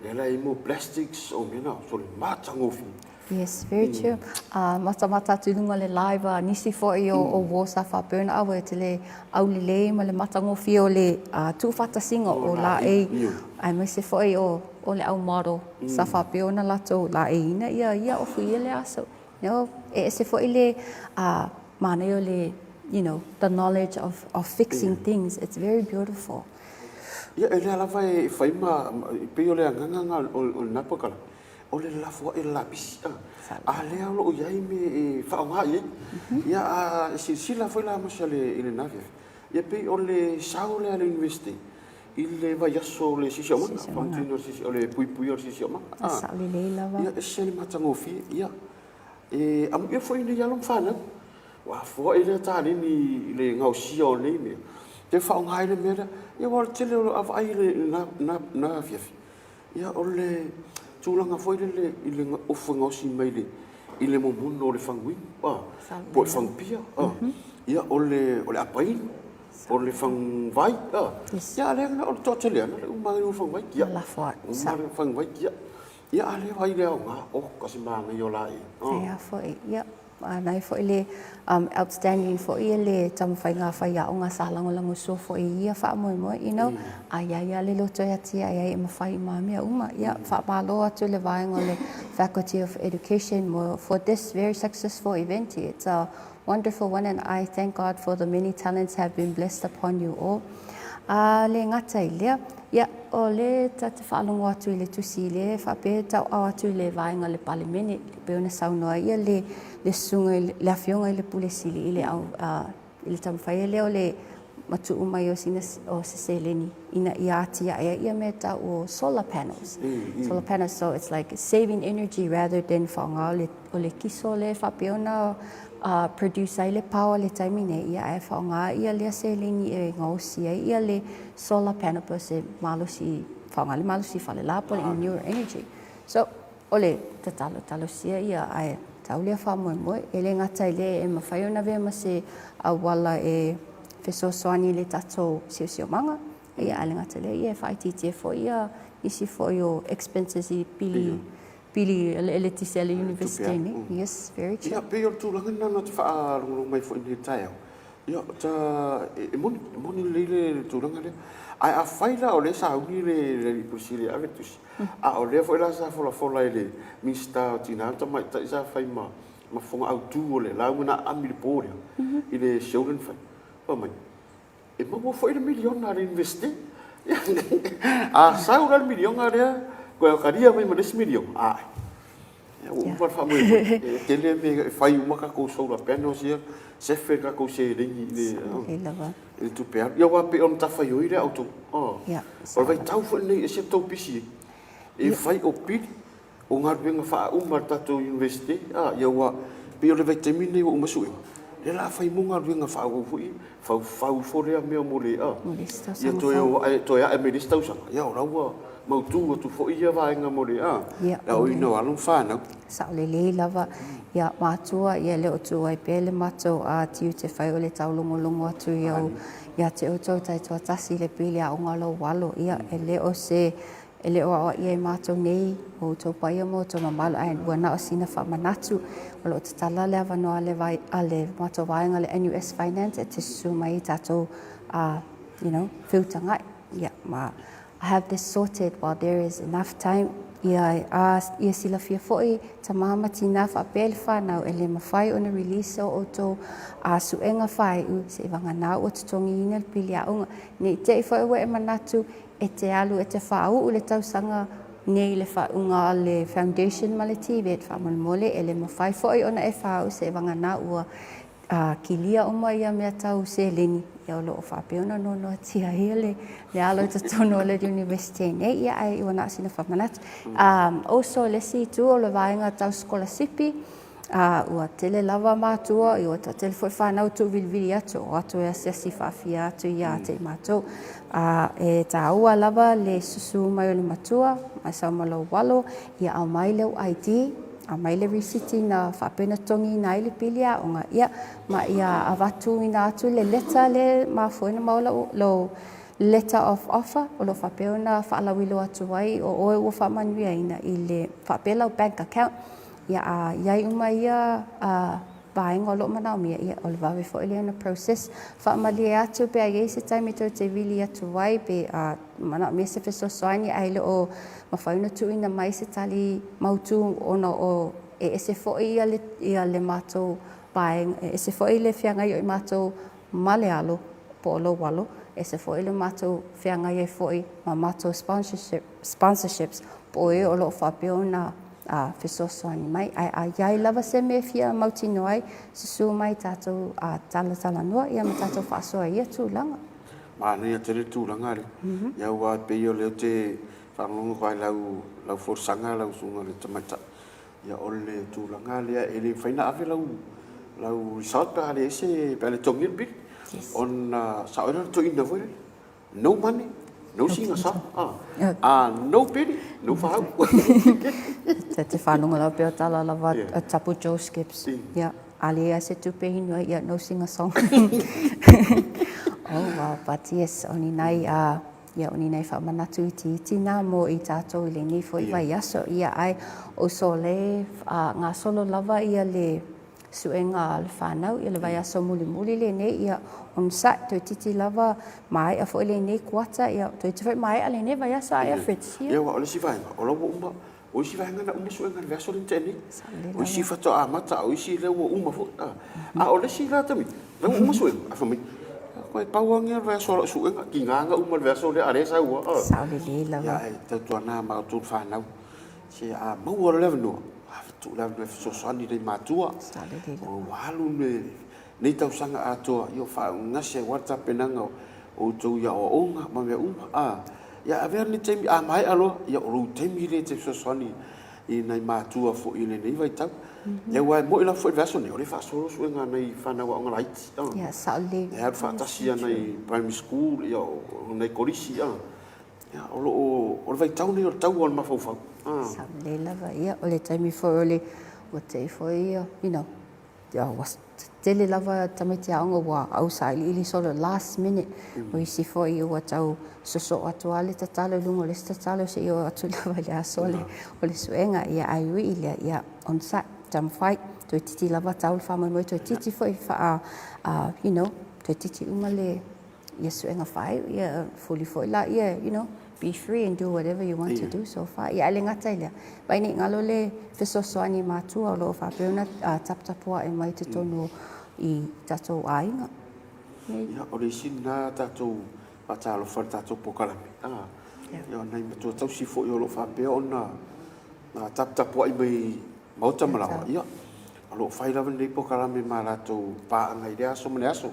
Lea la e i ai mo plastics o mea na, so le matagofie. Yes, very true. Matamata atu i luga o le live a nisi foi o uo sa faapea ona ave te le aulelei ma le matagofie o le tuufaatasiga o laei aemaise foi o le au model sa faapea ona latou laeiina ia ofu i ia le aso. You know, e ese foi le manaia o le, you know, the knowledge of, of fixing things. It's very beautiful. Ia, e lea lava e fai ma, e pei o le agaga lena o lena polokalame, o le lafo ae o le lapisi. A lea o lo o i ai mea e faaaoga i ai. Ia, a e silasila foi la Masha i lena afiafi, ia e pei o le sao lea a le Iunivesite i le vaiaso o le siosiomaga, faamatauina o le puipuia o le siosiomaga. A sao lelei lava. Ia, ese le matagofie. Ia, e amuia foi nei alo ma fanau. Ua afoai lea taleni i le gaosia o nei mea, toe faaaoga ai le mea lea. Ia, aua o le tele o le vaai i lena afiafi, ia, o le tulaga foi lele i le ofu e gaosi mai i le momono o le faguinu, po o le fagupia, ia, o le apainu. O le faguvai, a? Ia, a lea na o le toatele lava, na o le uma lava o faguvai kia. Lafo atu. Uma le faguvai kia. Ia, a lea vaai i le aoga, oh, kasi manaia o laei. Ia foi, ia, nai foi le outstanding foi le taumafaiga a faiaoga sa lagolagosua foi i ia faamoemoe, you know, a i ai lava le loto e atiae ai e mafai uma mea uma. Ia, faamalo atu i le vaega o le Faculty of Education for this very successful event. It's a Wonderful one and I thank God for the many talents have been blessed upon you all. A le gata i lea, ia, o le ta te faalogo atu i le tusi le faapea e tauau atu i le vaega o le Palemene, e pei ona saunoa ai ia le, le susuga i le afioga i le Pule Sili i le au, i le taumafai lea o le matuu mai o sina, o se seleni ina ia atiae ai ia mea tau o solar panels. Solar panels, so it's like saving energy rather than faaaoga o le O le kiso lea e faapea ona produce ai le power i le taimi nei, ia ae faaaoga ia lea seleni e gaosi ai ia le solar panel po o se malosi, faaaoga le malosi faalelā po o le renewable energy. So, o le tatalo, talosia ia ae tau lea faamoemoe. E le gata i lea e mafai ona avea ma se auala e fesoasoani i le tatou siosiomaga. Ia, ae le gata i lea, ia e faaitiitia foi ia nisi foi o expenses i pili pili eletise a le University nei. Yes, very true. Ia, pei o le tulaga lena na te faalogologo mai foi i lenei taeao. Ia, ta, e moni, e moni lelei le tulaga lea. Ae afai la o lea e sauni le alii Pule Sili e ave le tusi, a o lea foi la sa folafola e le Minisita o Tina ma Tamaitai sa fai ma ma fofoga autu o le lauga na aami i le po lea, i le show lea na fai, fai mai, E maua foi le miliona a le Iunivesite. A sau la le miliona lea, toe atalia mai ma le isi miliona, ae. Ia, ua uma le faamoemoe. E tele mea e fai uma tatou solar panels ia, sefe le tatou seleni i le tupe alu. Ia, aua pei o le matafaioi lea a outou. O le vaitau foi lenei e ese le tou pisi ai, e fai o pili, o galuega faauma a le tatou Iunivesite, a, ia ua pei o le vaitaimi lenei ua uma suega, lea la fai mo galuega faaauau foi, faufau ifo lea mea mo le, a, ia toe o ae, toe ae mai le isi tausaga, ia o la ua mautu atu foi ia vaega mo le, a, le aoaoina o alo ma fanau. Sao lelei lava, ia matua, ia le o tu ai pea le matou a tiute fai o le taulogologo atu i au ia te outou taitoatasi i le pili aoga o lou alo, ia e le o se E le o aoaia e matou nei o outou paia ma outou mamalu, ae ua na o sina faamanatu. O lo o tatala le avanoa a le, a le matou vaega le NUS Finance e te susu mai i tatou, uh, you know, feutagai. Yeah, ma I have this sorted while there is enough time. Ia, a, ia silafia foi tamā ma tinā faapea i le whānau e le mawhai ona release o outou a suega whāiu se i vagana ua totogiina le pili aoga. Nei te i foi ua e manatu E te alu e te faauu le tausaga nei i le faaiuga a le Foundation ma le TVET faamolemole e le mafai foi ona e faauu seivagana ua kilia uma ia mea tau seleni ia o lo o faapea ona noanoatia ai le le alo i totonu o le Universite nei ia ae ua na o sina faamanatu. Also le isi itu o le vaega tau sikolasipi Ā, ua tele lava mātua, ua toatele foi whānau tūvilivili atu, o atu e asiasi whaafia atu ia te i mātou. Ā, e tāua lava le susu mai o le matua, mai sau ma lou alo, ia ao mai leu ID, ao mai le risiti na whaapena totogiina ai le pili aoga, ia, ma ia avatuina atu le leta le mafua ai ona maua lau, lou letter of offer, o lo o faapea ona faalauiloa atu ai o oe ua faamanuiaina i le faapea lau bank account. Ia, a i ai uma ia vaega o lo o manaomia, ia, o le vave foi lea ona process. Faamalie atu pe a i ai se taimi tou te vili atu ai pe a manaomia se fesoasoani ae le o mafai ona tuuina mai se tali mautu ona o e ese foi ia le, ia le matou vaega, e ese foi le feagai o i matou ma le alo po o lou alo, ese foi le matou feagai ai foi ma matou sponsorship, sponsorships po o e o lo o faapea ona fesoasoani mai. Ae a i ai lava se mea e fia mautinoa ai, susu mai tatou talatalanoa ia ma tatou faasoa i ia tulaga. Manaia tele le tulaga lea. Ia aua e pei o lea ou te faalogologo atu lava i lau folasaga lau susuga i le tamaitai, ia o le tulaga lea e le mafai ona ave lau lau result pe a leai se pe a le totogia le pili. Ona sao ai lea o le toeaina foi lele. No money, no singa sa. Ah, no pili, no fahau. Ta te whanonga lau pea tala lava a tapu Joe Skips. Yeah. Ali a se tupe hinu ai, yeah, no sing a song. oh, wow, but yes, o ni nai, uh, ia, o ni nai whaamanatu iti iti nā mō i tātou i lenei foi vai aso. Ia, ai, o so le, uh, ngā solo lava ia le, Suega a le whanau ia le vaiaso mulimuli lenei ia onosai toeititi lava maea foi lenei kuata ia toeiti foi maea lenei vaiaso ae a Fritz ia. Ia aua o le isi vaega o la ua uma o isi vaega na uma suega i le vaiaso lea na tea nei. O isi faatoa amata a o isi lea ua uma foi a o le isi la tamaiti la ua uma suega ae fai mai koe pau lava lenei o le vaiaso o lau suega tiga na uma le vaiaso lea a o lea e sau lava. Sao lelei lava. Ia ae tautuana ma outou le fanau Se a maua loa le avanoa, ave tuu le avanoa e fesoasoani i nai matua. Ua alu lenei tausaga atoa ia o faaugase aua le tapenaga o outou i aoaoga ma mea uma. A, ia avea lenei taimi, a maea loa, ia o lou taimi lea e te fesoasoani i nai matua foi i lenei vaitau. Ia aua e moni lava foi i le vaiaso nei, o lea e faasolo suega a nai fanau aoga laiti. Ia, sao lelei. E alu faatasi a nai primary school, ia o nai kolisi. Ia, o lo o, o le vaitau lenei o le taua o le mafaufau. Ah. Sao lelei lava, ia, o le taimi foi o le, ua tei foi ia, you know, Ua tele lava tamaiti aoga ua ausailiili solo last minute. O isi foi ua tau sosoo atu lava le tatalo i luga o le isi tatalo seia oo atu lava i le aso o le suega. Ia ae ui i lea, ia onosai, taumafai, toeitiiti lava tau le faamoemoe, toeitiiti foi faa, you know, toeitiiti uma le ia suega faaiu, ia fuli foi laia, you know, be free and do whatever you want to do so far. Ia ae le gata i lea, vaai ne i galo le fesoasoani i matua o lo o faapea ona taputapua'i mai totonu i tatou aiga. Ia, o le isi lena tatou faatalofa i le tatou polokalame, a, ia o nai matua tausi foi o lo o faapea ona taputapua'i mai i maota ma laoa, ia, o lo o fai lava lenei polokalame ma latou paaga i lea aso ma lea aso.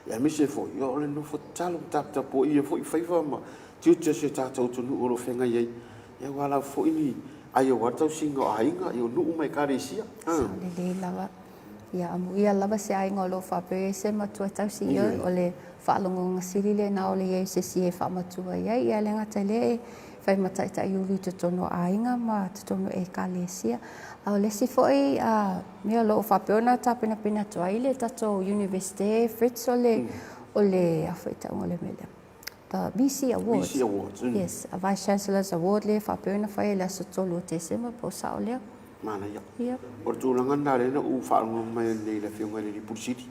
Aemaise foi o le nofo tatalo ma taputapuaia foi faiva ma tiute o si o tatou atunuu o lo o feagai ai, aua lava foi ni ai aua le tausiga o aiga, o nuu ma ekalesia. Sao lelei lava. Ia amuia lava se aiga o lo o faapea ai se matua tausi i oe, o le faalogoga sili lena o le i ai o se isi e faamatua i ai. Ia le gata i lea e fai ma taitai ulu i totonu o aiga ma totonu o ekalesia. A o le isi foi mea o lo o faapea ona tapenapena atu ai le tatou Iunivesite Fritz o le, o le, a foi e tauga o le mea lea, the VC Awards. VC Awards. Yes, a Vice Chancellor's Award lea e faapea ona fai i le aso 3 o Tesema, po o sao lea. Manaia. Yep. O le tulaga lena lea na ou faalogologo mai ai nei i le Afioga i le alii Pule Sili.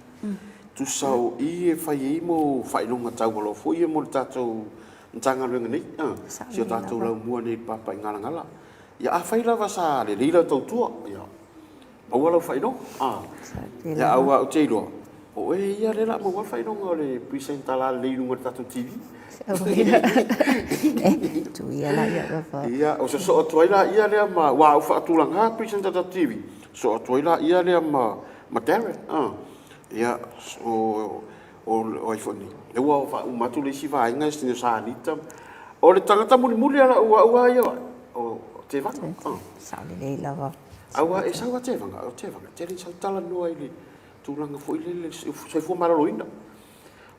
Tusa o i e fai ai mo faailoga taualoa foi ia mo le tatou Matagaluega nei, si o tatou laumua nei i le Papaigalagala. Ia afai lava sa lelei lau tautua, ia maua lau faailoga. Ia aua ou te iloa, o oe ia lea o le a maua le faailoga o le presenter lalelei i luga o le tatou TV. Tuu ia laia lava. Ia, o sosoo atu ai laia lea ma, aua ua faatulaga presenter o le tatou TV, sosoo atu ai laia lea ma Darren. Ia, o O ai foi nei? Lea ua faauma atu le isi vaega o Sanita. O le tagata mulimuli a lau au a ia o Tevaga. Sao lelei lava. Aua e sau a Tevaga, o Tevaga, tele sau talanoa i le tulaga foi lele soifua maloloina.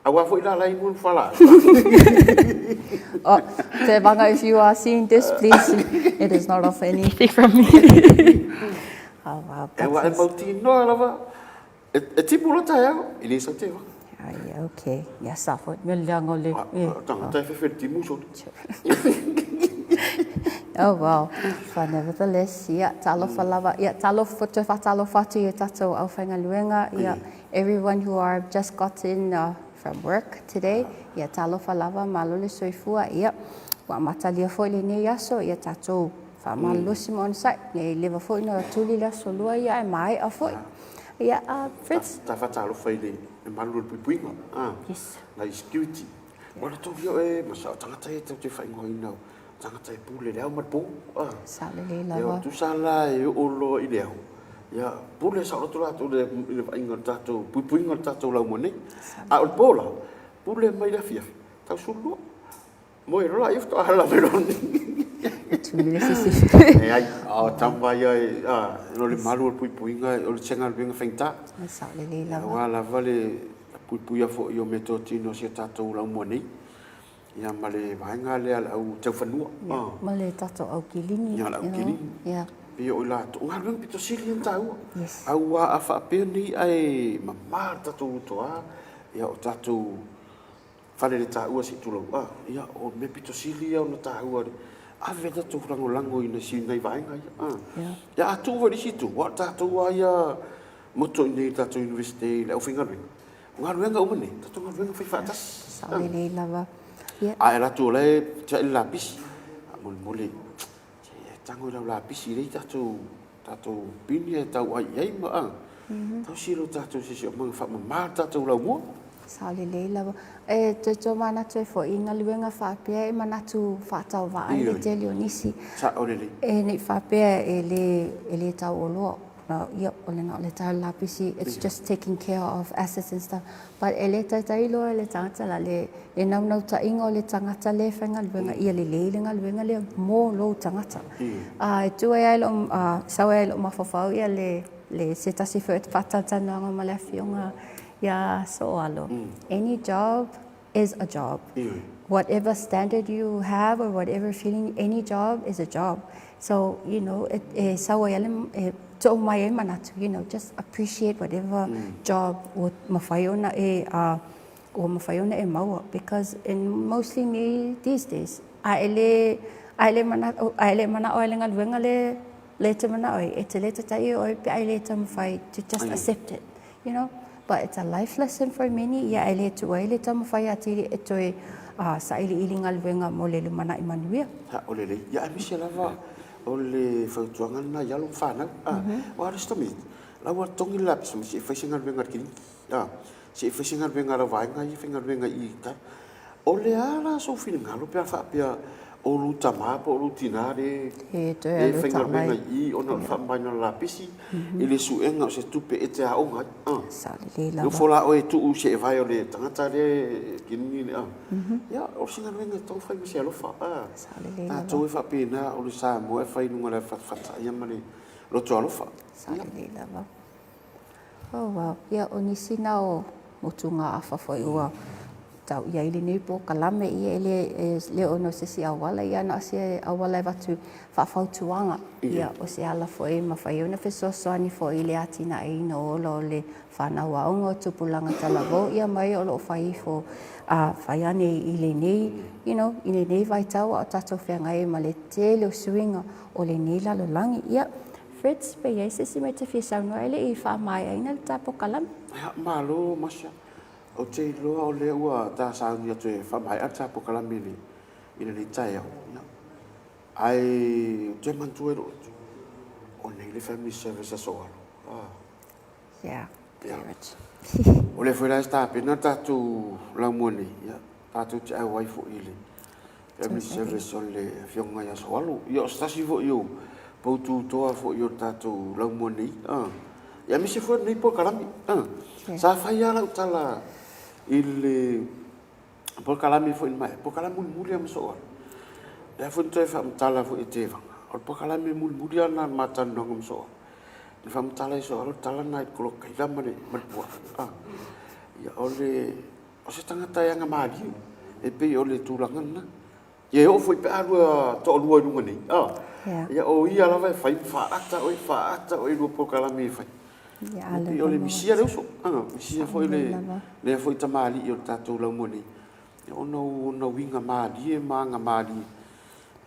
Aua foi la la i mua fala. Oh, Tevaga, if you are seeing this, please, it is not of anything from me. Oh, wow. E ua e mautinoa lava. E tipu loa taeao, e le sau te waka. Ai, okay. Ia sa foi, me leaga o le... Tangata e fefe le timu soli. Oh, well. But nevertheless, ia, talofa lava. Ia, talofa, toe whātalofa atu i o tātou aufaigaluega. Ia, everyone who are just gotten from work today, ia, talofa lava, malo le soifua. Ia, ua amatalia foi lenei aso, ia tātou whaamalolosi ma onosai. Nei leva foi na tuli le aso lua ia, e maea foi. Ia, a Fritz. Ta faatalofa i le malu o le puipuiga, a. Yes. Nai security. Ua le tofi o e, ma sao tagata ia tatou te faaigoaina o tagata e pule i le ao ma le po, a. Sao lelei lava. Ia, tusa la e oo loa i le ao, ia, pule saoloto latou i le vaaiga o le tatou puipuiga o le tatou laumua nei. A o le po la, pule mai le afiafi, tau 12. Moe loa laia faatoa ala mai loa. Leai, a o tama ia o le malu o le puipuiga, o le se galuega faigata. E sao lelei lava. Aua lava le puipuia foi o meatotino o si o tatou laumua nei, ia ma le vaega lea a le au taufanua. Ia, ma le tatou au kilini. Ia, le au kilini. Ia. Pei o i latou, o galuega pito sili ia ona taua. Yes. Aua a faapea nei ae mama le tatou lotoa, ia o tatou Fale le taua se i tulou a, ia o mea pito sili ia ona taua le ave le tatou lagolago i nai nai vaega ia a. Ia a tuu foi i le isi itu, aua o tatou lava ia moto i inei i le tatou Universite i le aufaigaluega, o galuega uma nei, o tatou galuega fai faatasi. Sao lelei lava. Ia. Ae alu atu o la e tiai le lapisi, faamolemole, se tago i lau lapisi i lea tatou tatou pini e tau ai i ai ma a tausi lo tatou siosiomaga faamama lo tatou laumua. Sao lelei lava. E toe tomanatu ai foi i galuega faapea e manatu faatauvaa ai le tele o nisi. Sao lelei. E nei faapea e le, e le tauoloa. Ia, o le na o le tau lapisi, it's just taking care of assets and stuff. But e le taitai loa e le tagata la le, le naunautaiga o le tagata lea e faigaluega ia lelei le galuega lea mo lou tagata. A e tu ai ai lou, a sau ai ai lou mafaufau ia le, le se tasi foi o faatalatalanoaga ma le afioga ia Sooalo. Any job is a job. Whatever standard you have or whatever feeling, any job is a job. So, you know, e, e sau ai le, e To'u mai ai manatu, you know, just appreciate whatever job ua mafai ona e, ua mafai ona e maua because in mostly nei these days, a e le, a e le manao, a e le manao ai le galuega le, le te manao ai, e te le tatai oe pe a e le taumafai to just accept it, you know. But it's a life lesson for many, ia e le tuu ai le taumafai atili e toe sailiili galuega mo le lumanai manuia. Ha, o lelei. Ia aemaise lava O le fautuaga lena i alo ma fanau. Aua o le isi tamaiti, la ua togi le lapisi mai se i fai se galuega a le kiliniki. Se i fai se galuega a lau vaega ia e faigaluega i i uta. O le a la sou finagalo pe a faapea o lou tama po o lou tina lea e faigaluega i i ona o le faamamaina o le lapisi i le suega o se tupe e te aoga ai. E ofo la oe e tuu i se evae o le tagata lea e kinini le. Ia, o se galuega e tatau ona fai ma se alofa. Tatou e faapena o le Samoa e fai i luga o le afatafata ia ma le loto alofa. Sao lelei lava. Oh wow. Ia, o nisi na o motugaafa foi ua tau i ai lenei polokalame, ia e le, e le o no se isi auala, ia na o se auala e avatu faafautuaga. Ia, o se ala foi e mafai ai ona fesoasoani foi i le atinaeina o ola o le fanau aoga o tupulaga talavou, ia mai o lo o fai ifo a fai ane i lenei, you know, i lenei vaitau a o tatou feagai ai ma le tele o suiga o lenei lalolagi. Ia, Fritz, pe i ai se isi mea e te fia saunoa ai e le i faamaeaina le ta polokalame? Ia, malo Marcia. Ou te iloa o lea ua ta sauni atu e faamaea le ta polokalame i lenei taeao. Ia, ae ou te manatua i lou loto, o nei le family service a Soalo. Ah. Yeah, very much. O lea foi la e tapena le tatou laumua nei, ia, tatou te auai foi i le family service o le Afioga ia Soalo. Ia, o se tasi foi o poutu toa foi o le tatou laumua nei. Ah. Ia, aemaise foi o lenei polokalame. Ah. Sa fai lava lau tala i le polokalame foi na maea, polokalame mulimuli lava ma Soalo. O lea foi na toe faamatala foi e Tevaga, o le polokalame mulimuli lava lena o le ma talanoaga ma Soalo. Na faamatala e Soalo le tala lena i le kolokaila ma le puaa. Ia, o le, o se tagata e agamalie, e pei o le tulaga lena. Ia e oo foi pe a lua toalua i luga nei, ia o ia lava e fai ma faaata oe, faaata oe i lua polokalame e fai. Ia, e pei o le misia le uso, misia foi le, lea foi tamalii o le tatou laumua nei, ona o ona uiga malie ma agamalie.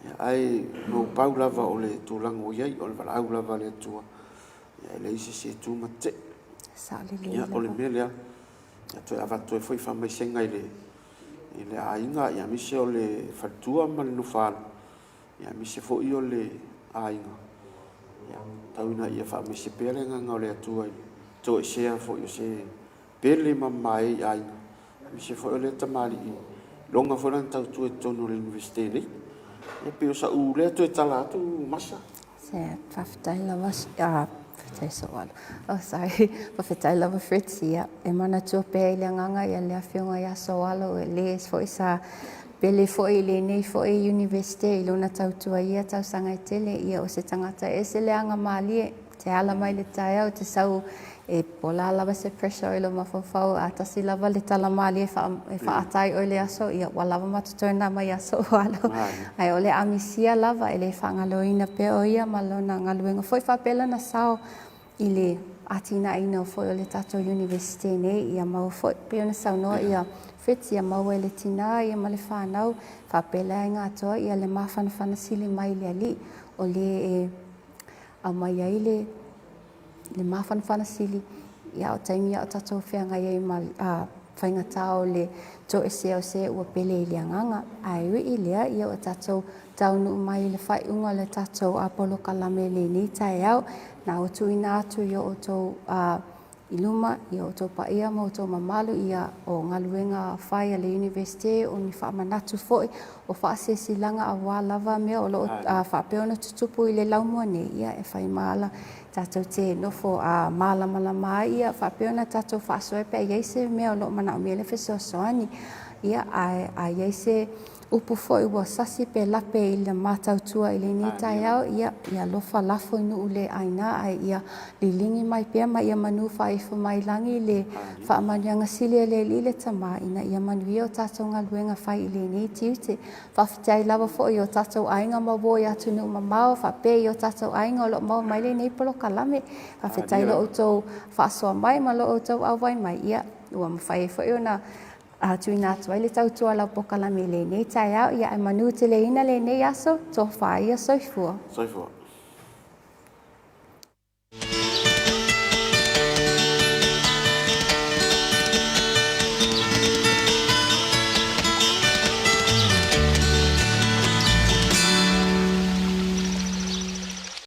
Ia, ae na ou pau lava o le tulaga ua i ai, o le valaau lava a le Atua, ia e leai se isi e tu ma tetee. Ia, o le mea lea, ia toe avatu ai foi faamaisega i le i le aiga, ia aemaise o le faletua ma le nofoaalo, ia aemaise foi o le aiga. Ia, tau ina ia faamaise pea le agaga o le Atua i le toesea foi o se pele ma mamae i aiga, aemaise foi o lea tamalii loga foi lana tautua i totonu o le Iunivesite nei. Ia pei o sa'u lea toe tala atu Masa. Se, faafetai lava, faafetai Soalo. Oh, sorry. Faafetai lava Fritz, ia, e manatua pea i le agaga ia le afioga ia Soalo, e le foi sa pele foi i lenei foi Iunivesite i lona tautua i ia tausaga e tele, ia o se tagata ese le agamalie, te ala mai le taeao, te sau e pola lava se pressure i lou mafaufau, a tasi lava le tala malie e faaata ai oe i le aso, ia ua lava ma totoe nā mai aso ua alo. Ae o le a misia lava e le faagaloina pea o ia ma lona galuega foi faapea lona sao i le atinaeina foi o le tatou Iunivesite nei, ia maua foi, pei ona saunoa ia Fritz, ia maua e le tinā ia ma le fanau, faapea le aiga atoa ia le mafanafana sili mai i le Alii, o le e aumai ai le le mafanafana sili, ia o taimi a o tatou feagai ai ma faigata o le toesea o se ua pele i le agaga. Ae ui i lea, ia ua tatou taunuu mai i le faaiuga o le tatou polokalame i lenei taeao. Na ua tuuina atu i o outou i luma, i o outou paia ma outou mamalu, ia o galuega fai a le Iunivesite, o ni faamanatu foi, o faasilasilaga aua lava mea o lo o faapea ona tutupu i le laumua nei, ia e fai ma ala tatou te nofo malamalama ai, ia faapea ona tatou faasoa pe a i ai se mea o lo o manaomia le fesoasoani, ia a i ai se. Upu foi ua sasi pe lape i le matautua i lenei taeao, ia, ia alofa lafo i nuu le aina ae ia liligi mai pea ma ia manu faaifo mai lagi le faamanuiaga sili a le Alii le Tama ina ia manuia o tatou galuega fai i lenei tiute. Faafetai lava foi i o tatou aiga ma uo i atunuu mamao faapea i o tatou aiga o lo o maua mai lenei polokalame. Faafetai i lo outou faasoa mai ma lo outou auai mai, ia, ua mafai ai foi ona a tuuina atu ai le tautua a lau polokalame i lenei taeao, ia ae manuteleina lenei aso, tofa ia soifua. Soifua.